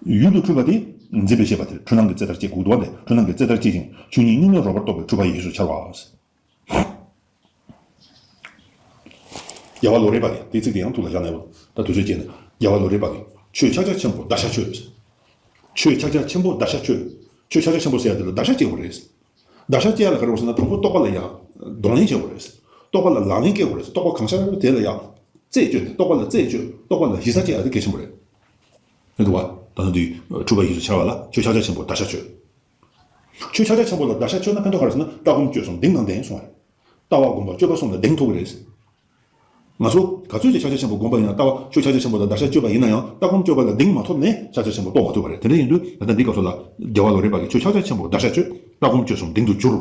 ཡུལ་དུ་འཁྲུལ་པ་དེ་འཛིན་པའི་ཤེས་པ་དེ་འཁྲུལ་སྣང་གི་རྩེ་ལྟར་སྐྱེ་དགོས་འདུག་བ། དེ་འཁྲུལ་སྣང་གི་རྩེ་ལྟར་སྐྱེ་ཞིང་ཆོས་ཉིད་གཉུག་མའི་རོལ་པར་རྟོགས་པའི་འཁྲུལ་པ་ཡིས་སུ་འཆར་བ། རྒྱལ་བ་ལོ་རས་པ་གིས་དེའི་ཚིག་དེ་ཡང་ཐུགས་ལ་བཞག་ནས། ད་དུས་ཚོད་སྤྱད་ནས་རྒྱལ་བ་ལོ་རས་པ་གིས་ཆོས་ཕྱག་རྒྱ་ཆེན་པོ་བརྡར་ཤ་གཅོད། ཆོས་ཕྱག་རྒྱ་ཆེན་པོ་བརྡར་ཤ་གཅོད། ཆོས་ཕྱག་རྒྱ་ཆེན་པོ་ཟེར་ཡ་དེ་ལ་བརྡར་ཤ་གཅོད་དགོས་རེད། བརྡར་ཤ་གཅོད་ཡ་ལ་ག་རེ་བ་ཟེར་ན། དང་པོ་རྟོག་པ་ལ་ཡང་གདོང་ལེན་བྱེད་དགོས་རེད། རྟོག་པ་ལ་ལག་ལེན་བཀལ་དགོས་རེད། རྟོག་པ་གང་ཤར་དེ་ལ་ཡང་རྩད་གཅོད་ནས་རྟོག་པ་ལ་རྩད་གཅོད། རྟོག་པ་ལ་གཞི་རྩ་བཅད་ཡ་དེ་གལ་ཆེན་པོ་རེད། རེད་འདུག་བ། ད་ནི་འདི་འཁྲུལ་པ་ཡིས་སུ་འཆར་བ་ལ་ཆོས་ཕྱག་རྒྱ་ཆེན་པོ་བརྡར་ཤ་གཅོད། ཆོས་ཕྱག་རྒྱ་ཆེན་པོ་ལ་བརྡར་ཤ་གཅོད་ན་ཕན་ཐོགས་ག་རེ་ཟེར་ན། ལྟ་སྒོམ་སྤྱོད་གསུམ་གདེང་དང་ལྡན་སོང་བ་རེད། ལྟ་བ་སྒོམ་པ་སྤྱོད་པ་གསུམ་ལ་གདེང་ཐོབ་ཀྱི་རེད། ང་ཚོ་ག་ཚོད་ཀྱི་ཕྱག་རྒྱ་ཆེན་པོ་སྒོམ་པ་ཡིན་ན། ལྟ་བ་ཆོས་ཕྱག་རྒྱ་ཆེན་པོ་དང་བརྡར་ཤ་གཅོད་པ་ཡིན་ན་ཡང་ལྟ་སྒོམ་སྤྱོད་པ་ལ་གདེང་མ་ཐོབ་ནས་ཕྱག་རྒྱ་ཆེན་པོ་རྟོགས་མ་ཐུབ་པ་རེད། དེ་འདྲ་ཡིན་དུས་ད་ལྟ་འདི་སྐབས་སུ་ལ་རྒྱལ་བ་ལོ་རས་པ་གིས་ཆོས་ཕྱག་རྒྱ་ཆེན་པོ་བརྡར་ཤ་གཅོད། ལྟ་སྒོམ་སྤྱོད་གསུམ་གདེང་དུ་གྱུར།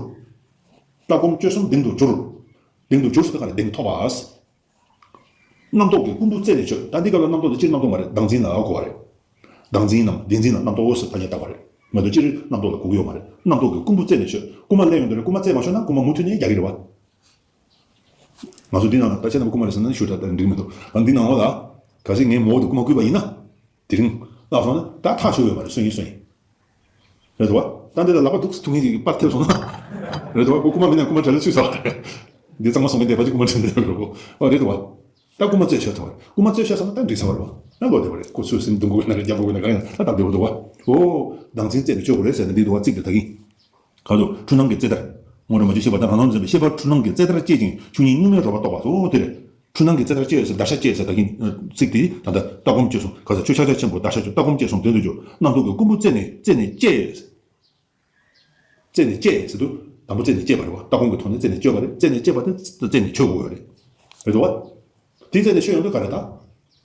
ལྟ་སྒོམ་སྤྱོད་གསུམ་གདེང་དུ་གྱུར། གདེང་དུ་གྱུར་ཟེར་དུས་ག་རེ། གདེང་ཐོབ་པ། རྣམ་རྟོག་གི་རྐུན་པོ་རྩད་ནས་ཆོད། ད་འདི་སྐབས་ལ་རྣམ་རྟོག་དེ་སྤྱིར་རྣམ་རྟོག་མ་རེད། བདག་འཛིན་ལ་གོ་བ་རེད། བདག་འཛིན་ནམ་བདེན་འཛིན་ལ་རྣམ་རྟོག་ཟེར་ཐ་སྙད་བཏགས་པ་རེད། མ་གཏོགས་སྤྱིར་རྣམ་རྟོག་ལ་གོ་གི་ཡོད་མ་རེད། རྣམ་རྟོག་གི་རྐུན་པོ་རྩད་ནས་ཆོད། རྐུན་མ་སླེབས་ཡོང་དུས་རྐུན་མ་རྩད་མ་ཆོད་ན་རྐུན་མ་མུ་མཐུད་ནས་རྒྱག་གི་རེད་བ། ང་ཚོ་འདི་ནང་ལ་ད་ཁྱེད་རྣམས་རྐུན་མ་རེད་ཟེར་ན་ཞུ་དྲག་ད་འགྲིག་མི་འདུག་ད་འདི་ནང་ལོགས་ལ་གལ་སྲིད་ངས་མོ་དེ་རྐུན་མ་བརྐུས་པ་ཡིན་ན། དེ་རིང་ལབ་སོང་ན་ད་ཐག་ཆོད་ཡོད་མ་རེད། སུ་ཡིན་སུ་ཡིན། རེད་འདུག་བ། ད་འདི་ལ་ལག་པ་འདུག་སེ་ཐུག་མཁན་ཅིག་པར་ཐེབས་སོང་ན། རེད་འདུག་བ། ཁོ་རྐུན་མ་མིན་ན་རྐུན་མ་གྲལ་ལ་ཚུད་ཚར་བ་རེད། འདི་གཙང་མ་བཟོ་མཁན་དེ་པ་ཅིག་རྐུན་མ་གྲལ་ལ་ཡོད་རེད་གོ། ཨོ་རེད་འདུག་བ། ད་རྐུན་མ་རྩད་ཆོད་ཐུབ་པ་རེད། རྐུན་མ་རྩད་ཆོད་ཚར་ན་ད་འགྲིག་ཚར་བ་རེད་བ། ད་ལོ་བདེ་བ་རེད། ཁོ་ཚོས་སེམས་གདུང་དགོས་ན་རེད། རྒྱབ་དགོས་ན་གང་ཡིན་ད་སྟབས་བདེ་བོ་འདུག་བ། ཨོ། བདག་འཛིན་རྩད་ནས་གཅོད་དགོས་རེད་ཟེར་ནས་འདི་འདུག་བ། ཚིག་དེ་ད་གིན། ག་ཚོད་འཁྲུལ་སྣང་གི་རྩད་ལྟར། ངོ་རེ་མ་བཅོས་ཤེས་པ་དང་རང་སྣང་འཛིན་པའི་ཤེས་པ་འཁྲུལ་སྣང་གི་རྩད་ལྟར་བཅད་ཅིང་ཆོས་ཉིད་གཉུག་མའི་རོལ་པར་རྟོགས་པ་སོ་དེ་རེད། འཁྲུལ་སྣང་གི་རྩད་ལྟར་བཅད་ཟེར་བརྡར་ཤ་བཅད་ཟེར་ད་གིན་ཚིག་དེ་ད་ལྟ་ལྟ་སྒོམ་སྤྱོད་གསུམ་ག་ས་ཆོས་ཕྱག་རྒྱ་ཆེན་པོ་བརྡར་ཤ་གཅོད། ལྟ་སྒོམ་སྤྱོད་གསུམ་གདེང་དུ་གྱུར། རྣམ་རྟོག་གི་རྐུན་པོ་རྩད་ནས་རྩད་ནས་བཅད། རྩད་ནས་བཅད་ཟེར་དུས་དང་པོ་རྩད་ནས་བཅད་པ་རེད་བ། ལྟ་སྒོམ་གྱི་ཐོག་ནས་རྩད་ནས་གཅོད་པ་རེད། རྩད་ནས་བཅད་པ་དེ་རྩད་ནས་ཆོད་དགོས་ཡོད་རེད། རེད་འདུག་བ། དེ་རྩད་ནས་ཆོད་ཡོང་དུས་ག་རེ་ད།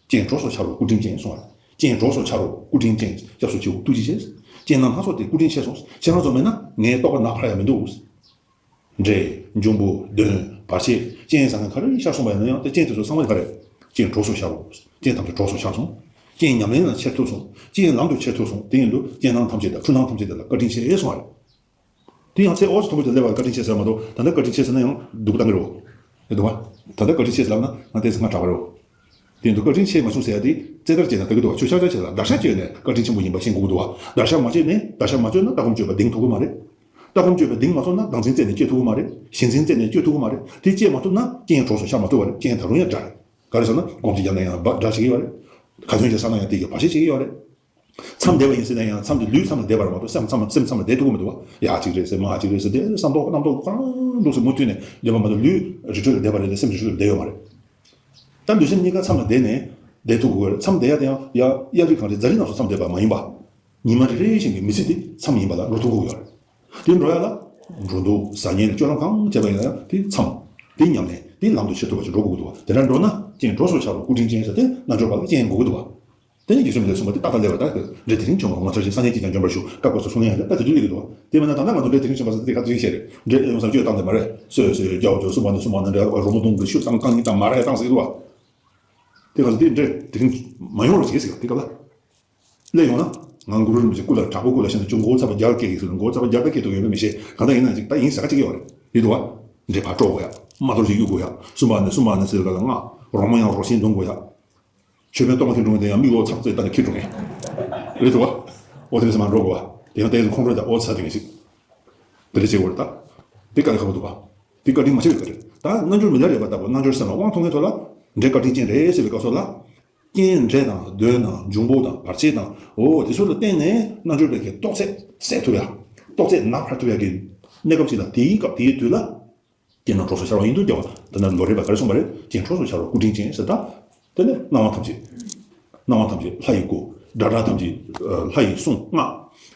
རྐྱེན་གྲོགས་སུ་འཆར་རོ་སྐུ་དྲིན་ཅན་གསུངས་པ་རེད། རྐྱེན་གྲོགས་སུ་འཆར་རོ་སྐུ་དྲིན་ཅན། སྐྱབས་སུ་མཆིའོ་ཐུགས་རྗེ་ཆེ། རྐྱེན་ལམ་སྣ་ཚོགས་ཏེ་སྐུ་དྲིན་ཆེ་སོང་། ཁྱེད་རང་ཚོ་མེད་ན་ངའི་རྟོགས་པ་ནག་ཕར་ཡང་མི་འདུག་འདྲེ། འབྱུང་པོ། གདོན། བར་ཆད། རྐྱེན་བཟང་ངན་ག་རེ་ཤར་སོང་བ་ཡིན་ན་ཡང་དེ་རྐྱེན་དེ་ཚོ་ཚང་མ་ག་རེ། རྐྱེན་གྲོགས་སུ་ཤར་རོ། རྐྱེན་ཐམས་ཅད་གྲོགས་སུ་ཤར་སོང་། རྐྱེན་ཉམས་ལེན་ལ་ཁྱེར་ཐུབ་སོང་། རྐྱེན་ལམ་དུ་ཁྱེར་ཐུབ་སོང་། དེ་ཡིན་དུས་རྐྱེན་སྣང་ཐམས་ཅད་དང་འཁྲུལ་སྣང་ཐམས་ཅད་དེ་ལ་བཀའ་དྲིན་ཆེ་གསུངས་པ་རེད། དེ་ཡང་ཚེ་འོག་སུ་མཐོན་པོ་དེ་སླེབས་པར་བཀའ་དྲིན་ཆེ་ཟེར་མ་གཏོགས། ད་ལྟ་བཀའ་དྲིན་ཆེ་ཟེར་ན་ཡང་སྡུག་པོ་བཏང་གི་རེད་བ། རེད་འདུག་བ། ད་ལྟ་བཀའ་དྲིན་ཆེ་ཟེར་ལབ་ན་ང་དེ་ཚོ་ང་དྲག་པ་རེད་བ། དེ་འདུག་བཀའ་དྲིན་ཆེ་མ་བྱུང་ཟེར་ཡ་དེ་རྩེ་ལྟར་བྱས་ན་ད་གི་འདུག་བ། ཆོས་ཕྱག་རྒྱ་ཆེ་ལ་བརྡར་ཤ་གཅོད་ནས་བཀའ་དྲིན་ཆེན་པོ་ཡིན་པ་ཤེས་དགོས་ཀྱི་འདུག་བ། བརྡར་ཤ་མ་གཅོད་ནས་བརྡར་ཤ་མ་གཅོད་ན་ལྟ་སྒོམ་སྤྱོད་པ་གདེང་ཐོབ་ཀྱི་མ་རེད། ལྟ་སྒོམ་སྤྱོད་པ་གདེང་མ་ཐོབ་ན་བདག་འཛིན་རྩད་ནས་གཅོད་ཐུབ་ཀྱི་མ་རེད། གཞི་འཛིན་རྩད་ནས་གཅོད་ཐུབ་ཀྱི་མ་རེད། དེ་གཅོད་མ་ཐུབ་ན་རྐྱེན་གྲོགས་སུ་ཤར་མ་ཐུབ་པ་རེད། རྐྱེན་ད་རུང་ཡང་དགྲ་རེད། ག་རེ་ཟེར་ན་སྒོམ་གྱི་རྒྱབ་ན་ཡང་བ་དགྲ་བྱེད་ཀྱི་ཡོད་རེད། ཁ་ཚོན་གྱི་ས་ན་ཡང་དེ་གི་བར་ཆད་བྱེད་ཀྱི་ཡོད་རེད། མཚམས་བསྡད་པ་ཡིན་ཟེར་ན་ཡང་མཚམས་དེ་ལུས་མཚམས་ལ་བསྡད་པ་རེད་མ་གཏོགས་སེམས་མཚམས་སེམས་མཚམས་ལ་བསྡད་ཐུབ་ཀྱི་མི་འདུག་བ། ཡ་གཅིག་རེད་ཟེར་མ་གཅིག་རེད་ཟེར་དེ་བསམ་རྟོག་རྣམ་རྟོག་གང་འདུག་ཟེར་མུ་མཐུད་ནས་བསྡད་པ་མ་གཏོགས་ལུས་རི་ཁྲོད་ལ་བསྡད་པ་རེད་དེ་སེམས་རི་ཁྲོད་ལ་བསྡད་ཡོད་མ་རེད། ད་ལུས་སེམས་གཉིས་ཀ་མཚམས་ལ་བསྡད་ནས་བསྡད་ཐུབ་དགོས་རེད། མཚམས་བསྡད་ཡ་དེ་ཡང་ཡ་གཡའ་རི་གངས་རི་རྫ་རི་རྣམས་སུ་མཚམས་བསྡད་པ་མ་ཡིན་པ། ཉི་མ་རེ་རེ་བཞིན་གྱི་མི་ཚེ་དེ་མཚམས་ཡིན་པ་ལ་འགྲོ་ཐུབ་དགོས་ཡོད་རེད། དེ་འགྲོ་ཡ་ལ་འགྲོ་འདུག་ཟ་ཉལ་སྤྱོད་ལམ་གང་བྱས་པ་ཡིན་ན་ཡང་དེ་མཚམས། དེ་ཉམས་ལེན་དེ་ལམ་དུ་ཁྱེར་ཐུབ་པ་ཞིག་འགྲོ་དགོས་ཀྱི་འདུག་བ། དེ་འདྲ་འགྲོ་ན་རྐྱེན་གྲོགས་སུ་འཆར་བ་སྐུ་དྲིན་ཅན་ཟེར་ཏེ་རྣལ་འབྱོར་པ་ལ་རྐྱེན་དགོས་ཀྱི་འདུག་བ། དེ་ནི་རྗེ་བཙུན་མི་ལས་གསུངས་པ་དེ་ཏག་ཏག་སླེབས་པ་ད། འདྲེ་དེ་རིང་བྱུང་བ་ངོ་མཚར་ཅན་སངས་རྒྱས་ཀྱི་ཀྱང་འབྱོན་པར་ཞུ། སྐབས་སྐབས་སུ་གསུང་ནས་ཡང་ད་དེ་དུས་སླེབས་ཀྱི་འདུག་བ། དེ་མིན་ན་ད་ལྟ་ང་ཚོ་འདྲེ་དེ་རིང་བྱུང་བ་ཟེར་ཏེ་ཁ་རྩོད་བཤད་རེད། འདྲེ་ཡོང་ས་བཅོས་བཏང་དེ་མ་རེད། སོས་སོས་རྒྱའོ་རྒྱའོ་སུ་མ་ནི་སུ་མ་ནི་འདྲེ་རོ་མོ་དུང་གི་ཤུབས་བཏང་རྐང་གཉིས་བཏང་མ་རེད་བཏང་ཟེར་གྱི་འདུག་བ། དེ་ག་ཚོད་དེ་འདྲེ་དེ་རིང་མ་ཡོང་རོགས་བྱེད་ཟེར་གྱི་འདུག་དེ་སྐབས་ལ། སླེབས་ཡོང་ན། ང་གུ་རུ་རིན་པོ་ཆེ་སྐུ་ལ་དྲག་པོ་སྐུ་ལ་བཞེངས་ནས་ཅུང་མགོ་བོ་ཚ་བ་རྒྱག་སྐད་ཀྱིས་ཟེར་ན་མགོ་བོ་ཚ་བ་རྒྱག་པའི་སྐད་དུ་ཡོད་མེད་མི་ཤེས། གང་ལྟར་ཡིན་ན་ཅིག་ད་ཡིན་ཟེར་ག་ཅིག་ཡོད་རེད། དེ་འདུག་བ། འདྲེ་ཕར་དཀྲོག་དགོས་ཡ། རྨ་ཐོར་ཞིག་གཡུག་དགོས་ཡ། སུམ་པ་ནས་སུམ་པ་ནས་ཟེར་ག་ལ་ང་། རོ་མོ་ཡང་རོ་ཤིང་རྡུང་དགོས་ཡ། ཆོས་པའི་གཏོར་མ་ཁྱེར་འགྲོ་མཁན་དེ་ཡང་མིག་ལོག་ཚག་ཚོད་ལྟ་ནས་ཁྱེར་འགྲོ་མཁན། རེད་འདུག་བ། འོ་དེ་རེད་ཟེར་མ་འགྲོ་དགོས་བ། དེ་ཡང་ཏོག་ཙམ་ཁོང་ཁྲོ་དང་འོ་ཚ་དེ་འདྲ་ཞིག་དེ་འདྲ་བྱེད་དགོས་རེད་ད། དེ་དཀའ་ལས་ཁག་པོ་འདུག་བ། དེ་བཀའ་དྲིན་མ་ཆེ་བའི་བཀའ་དྲིན། ད་རྣལ་འབྱོར་མི་ལ་རས་པ་ལྟ་བུ་རྣལ་འབྱོར་སེམས་ལ་དབང་ཐོབ་མཁན་ཚོ་ལ། འདྲེ་བཀའ་དྲིན་ཅན་རེད་ཟེར་བའི་སྐབས་སུ་ལ། རྐྱེན་འདྲེ་དང་གདོན་དང་འབྱུང་པོ་དང་བར་ཆད་དང་འོ་དེ་ཚོ་ལ་བརྟེན་ནས་རྣལ་འབྱོར་པས་ཀྱི་རྟོགས་ཚད་སད་ཐུབ་ཡ། རྟོགས་ཚད་ནག་ཕར་ཐུབ་ཡ་གི་གནས་སྐབས་ཅིག་ལ་དེའི་སྐབས་དེའི་དུས་ལ། རྐྱེན་རྣམས་གྲོགས་སུ་འཆར་བ་ཡིན་དུ་སྐྱེ་བ། ད་ནི་ལོ་རས་པ་ག་རེ་གསུངས་པ་རེད། རྐྱེན་གྲོགས་སུ་འཆར་བ་སྐུ་དྲིན་ཅན་ཟེར། ད་དེ་ནས་སྣང་བ་ཐམས་ཅད། སྣང་བ་ཐམས་ཅད་ལྷ་ཡི་སྐུ། སྒྲ་སྒྲ་ཐམས་ཅད་ལྷ་ཡི་གསུང་སྔགས།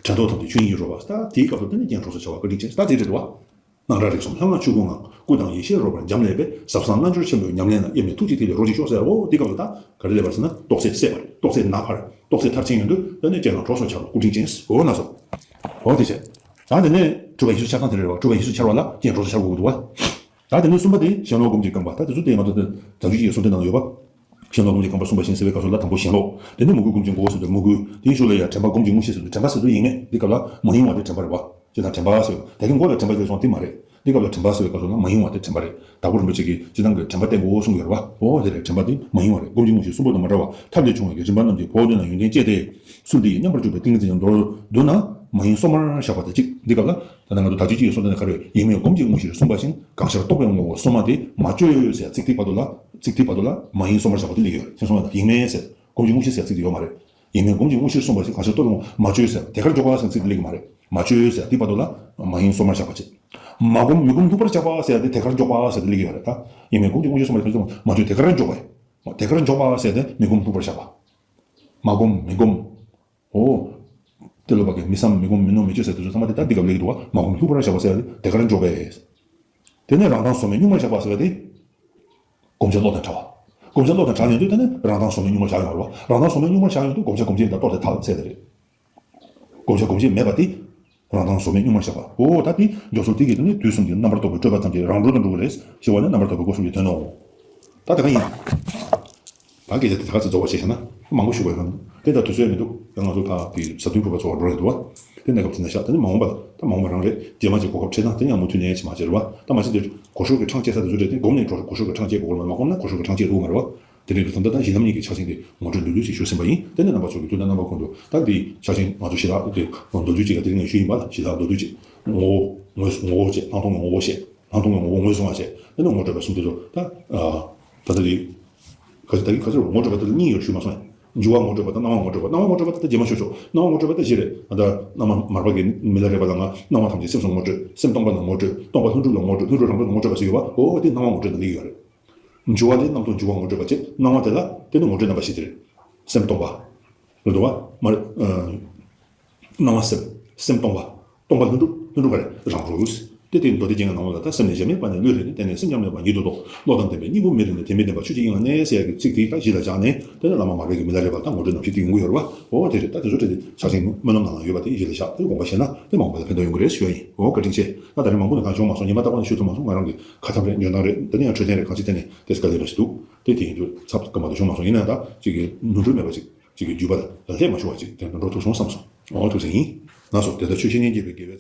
དྲན་རྟོག་ཐམས་ཅད་ཆོས་དབྱིངས་ཀྱི་རོལ་པ། ད་དེའི་སྐབས་སུ་དེ་ནས་རྐྱེན་གྲོགས་སུ་འཆར་བ་སྐུ་དྲིན་ཅན། ད་དེ་རེད་དོ། སྣང་གྲགས་རིག་གསུམ་ལྷ་སྔགས་ཆོས་སྐུ་ངང་། སྐུ་དང་ཡེ་ཤེས་རོལ་པར་འབྱམས་ལས་པས། ཟབ་གསང་རྣལ་འབྱོར་ཆེན་པོའི་ཉམས་ལེན་ལ། དབྱེར་མེད་ཐུགས་རྗེའི་ཐིག་ལེ་རོ་གཅིག་ཤོག་ཟེར། འོ་དེ་སྐབས་སུ་ད་ག་རེ་སླེབས་པ་ཟེར་ན། རྟོག་ཚད་སད་པ་རེད། རྟོག་ཚད་ན་ཕར། རྟོག་ཚད་མཐར་ཕྱིན་ཡོང་དུས་དེ་ནས་རྐྱེན་རྣམས་གྲོགས་སུ་འཆར་བ་སྐུ་དྲིན་ཅན། འོ་ན་སོ། འོ་དེ་བྱས། ད་དེ་ནས་སྤྲུལ་པ་ཡེ་ཤེས་འཆར་སྟངས་དེ་རེད་བ། སྤྲུལ་པ་ཡེ་ཤེས་འཆར་བ་ལ་རྐྱེན་གྲོགས་སུ་འཆར་དགོས་ཀྱི་འདུག་བ། ད་དེ་ནས་གསུམ་པ་དེ་གཞན་སློབ་སྒོམ་གྱི་རྐང་པ། ད་དེ་ཚོ་དེ་ང་ཚོ་དེ་དག་བཅུ་གཅིག་གི་གསུང་དེ་ནང་ཡོད་པ། གཞན་སློབ་སྒོམ་གྱི་རྐང་པ་གསུངས་པ་བཞིན་ཟེར་བའི་སྐབས་སུ་ལ་དང་པོ་གཞན་སློབ། དེ་ནས་མོས་གུས་སྒོམ་གྱི་ངོ་བོ་ཟེར་དུས་མོས་གུས། དེའི་གཞུག་ལ་ཡང་དྲན་པ་སྒོམ་གྱི་དངོས་གཞི་ཟེར་དུས་དྲན་པ་ཟེར་དུས་ཡིན་ངེས། འདི་སྐབས་ལ་མ་ཡིན་པ་དེ་དྲན་པ་རེད་བ། ཅི་དང་དྲན་པ་ཟེར་བ་དེ་གི་མགོ་ལ་དྲན་པ་ཟེར་སོང་དེ་མ་རེད། འདི་སྐབས་ལ་དྲན་པ་ཟེར་བའི་སྐབས་སུ་ལ་མ་ཡིན་པ་དེ་དྲན་པ་རེད། དྭགས་པོ་རིན་པོ་ཆེ་གིས་སྤྱིར་བཏང་གི་དྲན་པ་བསྟན་དགོས་གསུང་གི་ཡོད་རེད་བ། འོ་དེ་རེད། དྲན་པ་དེ་མ་ཡིན་པ་རེད། སྒོམ་གྱི་དངོས་གཞི་གསུམ་པོ་དང་མ་འདྲ་བ། ཐབས་ལས་བྱུང་བའི་རིམ་པ་རྣམས་ཀྱི་འཕོ་བ་དོན་དང་ཡོན་ཏན་བཅས་ཏེ། ཚུལ་འདི་ཡིས་མཉམ་པར་འཇུག་པའི་ཏིང་ངེ་འཛིན་ཀྱང་མདོར་བསྡུ་ན་མ་ཡིན་སོ་མར་བཞག་པ་དེ་གཅིག་འདི་སྐབས་ལ་ད་ལྟ་ང་ཚོ་དག་བཅུ་གཅིག་གི་གསུང་དོན་ནི་ག་རེ། ཡིན་མིན་སྒོམ་གྱི་དངོས་གཞིར་གསུངས་པ་བཞིན་གང་ཤར་རྟོག་པའི་ངོ་བོ་སོ་མ་དེ་མ་བཅོས་ཟེར་ཚིག་དེ་བར་དུ་ལ། ཚིག་དེ་བར་དུ་ལ་མ་ཡིན་སོ་མར་བཞག་པ་དེ་སླེབས་ཡོད་རེད། མཁྱེན་སོང་ངས། ད་ཡིན་མིན་ཟེར་སྒོམ་གྱི་དངོས་གཞི་ཟེར་ཚིག་དེ་ཡོད་མ་རེད། ཡིན་མིན་སྒོམ་གྱི་དངོས་གཞིར་གསུངས་པ་བཞིན་གང་ཤར་རྟོག་པའི་ངོ་བོ་མ་བཅོས་ཟེར། དེ་གར་འཇོག་པ་ཟེར་ཚིག་དེ་སླེབས་ཀྱི་མ་རེད། མ་བཅོས་ཟེར་དེ་བར་དུ་ལ་མ་ཡིན་སོ་མར་བཞག་པ་བྱེད། མ་བསྒོམ་མི་བསྒོམ་ལྷུག་པར་བཞག་པ་ཟེར་དེ་དེ་གར་འཇོག་པ་ཟེར་དེ་སླེབས་ཀྱི་ཡོད་རེད། ད་ཡིན་མིན་སྒོམ་གྱི་དངོས་གཞིར་གསུངས་པ་བཞིན་མ་བཅོས་དེ་གར་འཇོག་པ། དེ་གར་འཇོག་པ་ཟེར་དེ་མི་བསྒོམ་ལྷུག་པར་བཞག་པ། མ་བསྒོམ་མི་བསྒོམ། འོ། དེ་ལོ་བ་གི་མི་བསམ་མི་བསྒོམ་མི་མནོ་མི་བཅོས་ཟེར་དེ་ཚོ་ཚང་མ་དེ་ད་འདི་སྐབས་ལེགས་འདུག་བ། མ་བསྒོམ་ལྷུག་པར་བཞག་པ་ཟེར་ཡ་དེ་དེ་གར་འཇོག་པས། དེ་ནས་རང་མདངས་སོ་མས་གཉུག་མར་བཞག་པ་ཟེར་བ་དེ། བསྒོམ་བྱ་བློ་དང་བྲལ་བ། བསྒོམ་བྱ་བློ་དང་བྲལ་ཡོང་དུས་དེ་ནས་རང་མདངས་སོ་མས་གཉུག་མར་བཞག་ཡོང་བ་རེད་བ། རང་མདངས་སོ་མས་གཉུག་མར་བཞག་ཡོང་དུས་བསྒོམ་བྱ་བསྒོམ་བྱེད་འདི་ལྟོར་ཏེ་ཐལ་ཟེར་དེ་རེད། བསྒོམ་བྱ་བསྒོམ་བྱེད་མེད་པ་དེ། རང་མདངས་སོ་མས་གཉུག་མར་བཞག་པ། འོ་ད་དེ་མགྱོགས་ཚོར་དེ་གི་དོན་ནི་དུས་གསུམ་གྱི་རྣམ་པར་རྟོག་པའི་སྤྲོས་པ་ཐམས་ཅད་རང་གྲོལ་དུ་འགྲོ་བ་རེད་ཞེས་པ་ནི་རྣམ་པར་རྟོག་པའི་སྒོ་གསུམ་གྱི་དོན་ནོ། ད་དེ་ག་ཡིན། ད་སྐད་ཆ་དེ་ད་ག་ཚོད་རྫོགས་པ་བྱས་བཞག་ན་མང་པོ་ཞུ་བ་ཡོད་ན། དེ་ད་དུས་ཚོད་མི་འདུག་ཡང་ང་ཚོ་ད་དེ་ཟབ་དོན་ཕུར་པ་ཚོ་བ་འགྲོ་རེད་འདུག་བ། དེ་གནས་སྐབས་དེ་ན་བཞག་དེ་ནི་མ་འོངས་པ་ད་མ་འོངས་པ་རང་རེད། རྗེས་མ་ཅིག་གོ་སྐབས་འཕྲད་ན་དེ་ནི་ཡང་མུ་མཐུད་ནས་ཡང་ཅིག་མ་བྱེད་རེད་བ། ད་མ་གཞི་དེ་གོ་ཤོག་གི་འཕྲང་བཅད་ས་དེ་ཚོ་རེད། དེ་སྒོམ་ནས་གོ་ཤོག་གི་འཕྲང་བཅད་དགོས་མ་རེད། མ་སྒོམ་ན་གོ་ཤོག་གི་འཕྲང་བཅད་ཐུབ་མ་རེད་བ། དེ་འདྲའི་དུས་ཙམ་ད་ལྟ་གཞི་ལམ་གཉིས་ཀྱི་ཕྱག་ཆེན་དེ་ངོ་སྤྲོད་མདོར་བསྡུས་ཅིག་ཞུ་ཟིན་པ་ཡིན། དེ་ནས་རྣམ་པ་ཚོ་གི་དུས་དང་རྣམ་པ་ཀུན་ཏུ་ད་འདི་ཕྱག་ཆེན་ང་ཚོ་ཞི་ལྷག་དེ་མདོར་བསྡུས་ཅིག་ལ་དེ་རིང་ངས་ཞུས་ཡིན་པ་ལ། ཞི་ལྷག་མདོར་བསྡུས་ཅིག་ངོ་བོ། ངོས་ངོ་བོ་བྱས། སྣང་སྟོང་གི་ངོ་བོ་བཤད། སྣང་སྟོང་གི་ངོ་བོ་ངོས་བཟུང་བ་བྱས། དེ་ནས་ངོ་སྤྲོད་པ་གསུམ་དེ་ཚོ་ད། ད་ལྟ་དེ་ག་ཚོད་ངོ་སྤྲོད་པ་དེ་ཚོ་གཉིས་ཡོད་ཞུས་མ་སོང་ཡ། འགྱུ་བ་ངོ་སྤྲོད་པ་དང་སྣང་བ་ངོ་སྤྲོད་པ། སྣང་བ་ངོ་སྤྲོད་པ་དེ་ད་རྗེས་མ་ཞུ་ཆོག་སྣང་བ་ངོ་སྤྲོད་པ་དེ་བཞི་རེད། ད་ལྟ་སྣང་བ་མར་པ་གི་མི་ལ་རས་པ་ལ་ང་སྣང་བ་ཐམས་ཅད་སེམས་སུ་ངོ་སྤྲོད། སེམས་སྟོང་པ་ལ་ངོ་སྤྲོད། སྟོང་པ་ལྷུན་གྲུབ་ལ་ངོ་སྤྲོད། ལྷུན་གྲུབ་རང་གྲོལ་ལ་ངོ་སྤྲོད་པ་ཞིག་ཡོད་པ། འོ་དེ་སྣང་བ་ངོ་སྤྲོད་ནང་ལ་ཡོད་རེད། འགྱུ་བ་དེ་རྣམ་རྟོག་འགྱུ་བ་ངོ་སྤྲོད་པ་བྱས། སྣང་བ་དེ་ལ་དེ་ནི་ངོ་སྤྲོད་རྣམ་པ་བཞི་དེ་རེད། སེམས་སྟོང་པ། རེད་འདུག་བ། མ་རེད། ཨ། སྣང་བ་སེམས། སེམས་སྟོང་པ། སྟོང་པ་ལྷུན་གྲུབ། ལྷུན་གྲུབ་ག་རེ། རང་གྲོལ། དེ་དེ་མདོ་སྡེ་རྒྱན་གྱི་ནང་ལོགས་ལ་ད་སེམས་ནི་གཞན་མེད་པ་ནས་བློས་རེག་ནས། དེ་ནས་སེམས་ཉམས་མེད་པ་ཉིད་དུ་རྟོགས། བློ་དང་ལྡན་པས་གཉིས་པོ་མི་རིག་ནས། དེ་མི་ལྡན་པ་ཆོས་ཀྱི་དབྱིངས་ལ་གནས་ཟེར་ཡག་གི་ཚིག་དེ་ད་གཞི་ལ་བཞག་ནས། དེ་ནས་བླ་མ་མར་པའི་གི་མི་ལ་རས་པ་ལ་ད་ངོ་སྤྲོད་རྣམ་བཞི་དེ་ཡོང་གི་ཡོད་རེད་བ། འོ་དེ་རེད། ད་དེ་ཚོ་དེ་ཕྱག་ཆེན་སྨོན་ལམ་ནང་ལ་ཡོད་པ་དེ་གཞི་ལ་བཞག་དེ་དགོངས་པ་བཞེས་ན་དེ་མ་འོངས་པ་ལ་ཕན་ཐོགས་ཡོང་གི་རེད་ཞུ་ཡ་ཡིན། འོ་བཀའ་དྲིན་ཆེ། ད་ད་རེས་མང་པོ་ནས་གང་བྱུང་མ་སོང་། ཉི་མ་རྟག་པར་ནས་ཞུ་ཐུབ་མ་སོང་། ང་རང་གི་ཁ་འཐབ་རེད། འཇོན་ཐང་རེད། དེ་ནས་ཡང་འཕྲོད་བསྟེན་རེད། གང་ཅི་བརྟེན་ནས་དེ་དཀའ་ལས་འདྲ་ཞིག་འདུག་དེ་དེ་ཡིན་དུས་ཚབ་སྐར་མ་དུ་བྱུང་མ་སོང་། ཡིན་ན་ཡང་ད་ཅིག་གི་ནོར་འཁྲུལ་མེད་པ་ཅིག་ཅིག་གི་བརྒྱུད་པ་ལ་སླེབས་མ་བྱུང་བ་ཅིག་དེ་འགྲོ་ཐུབ་སོང་བསམ་སོང་། འོ་ཐུགས་རྗེ་ཆེ་ཡིན། ལགས་སོ། དེ་ལྟར་ཆོས་བཤད་ཉན་མཁས་པའི་དགེ་བའི་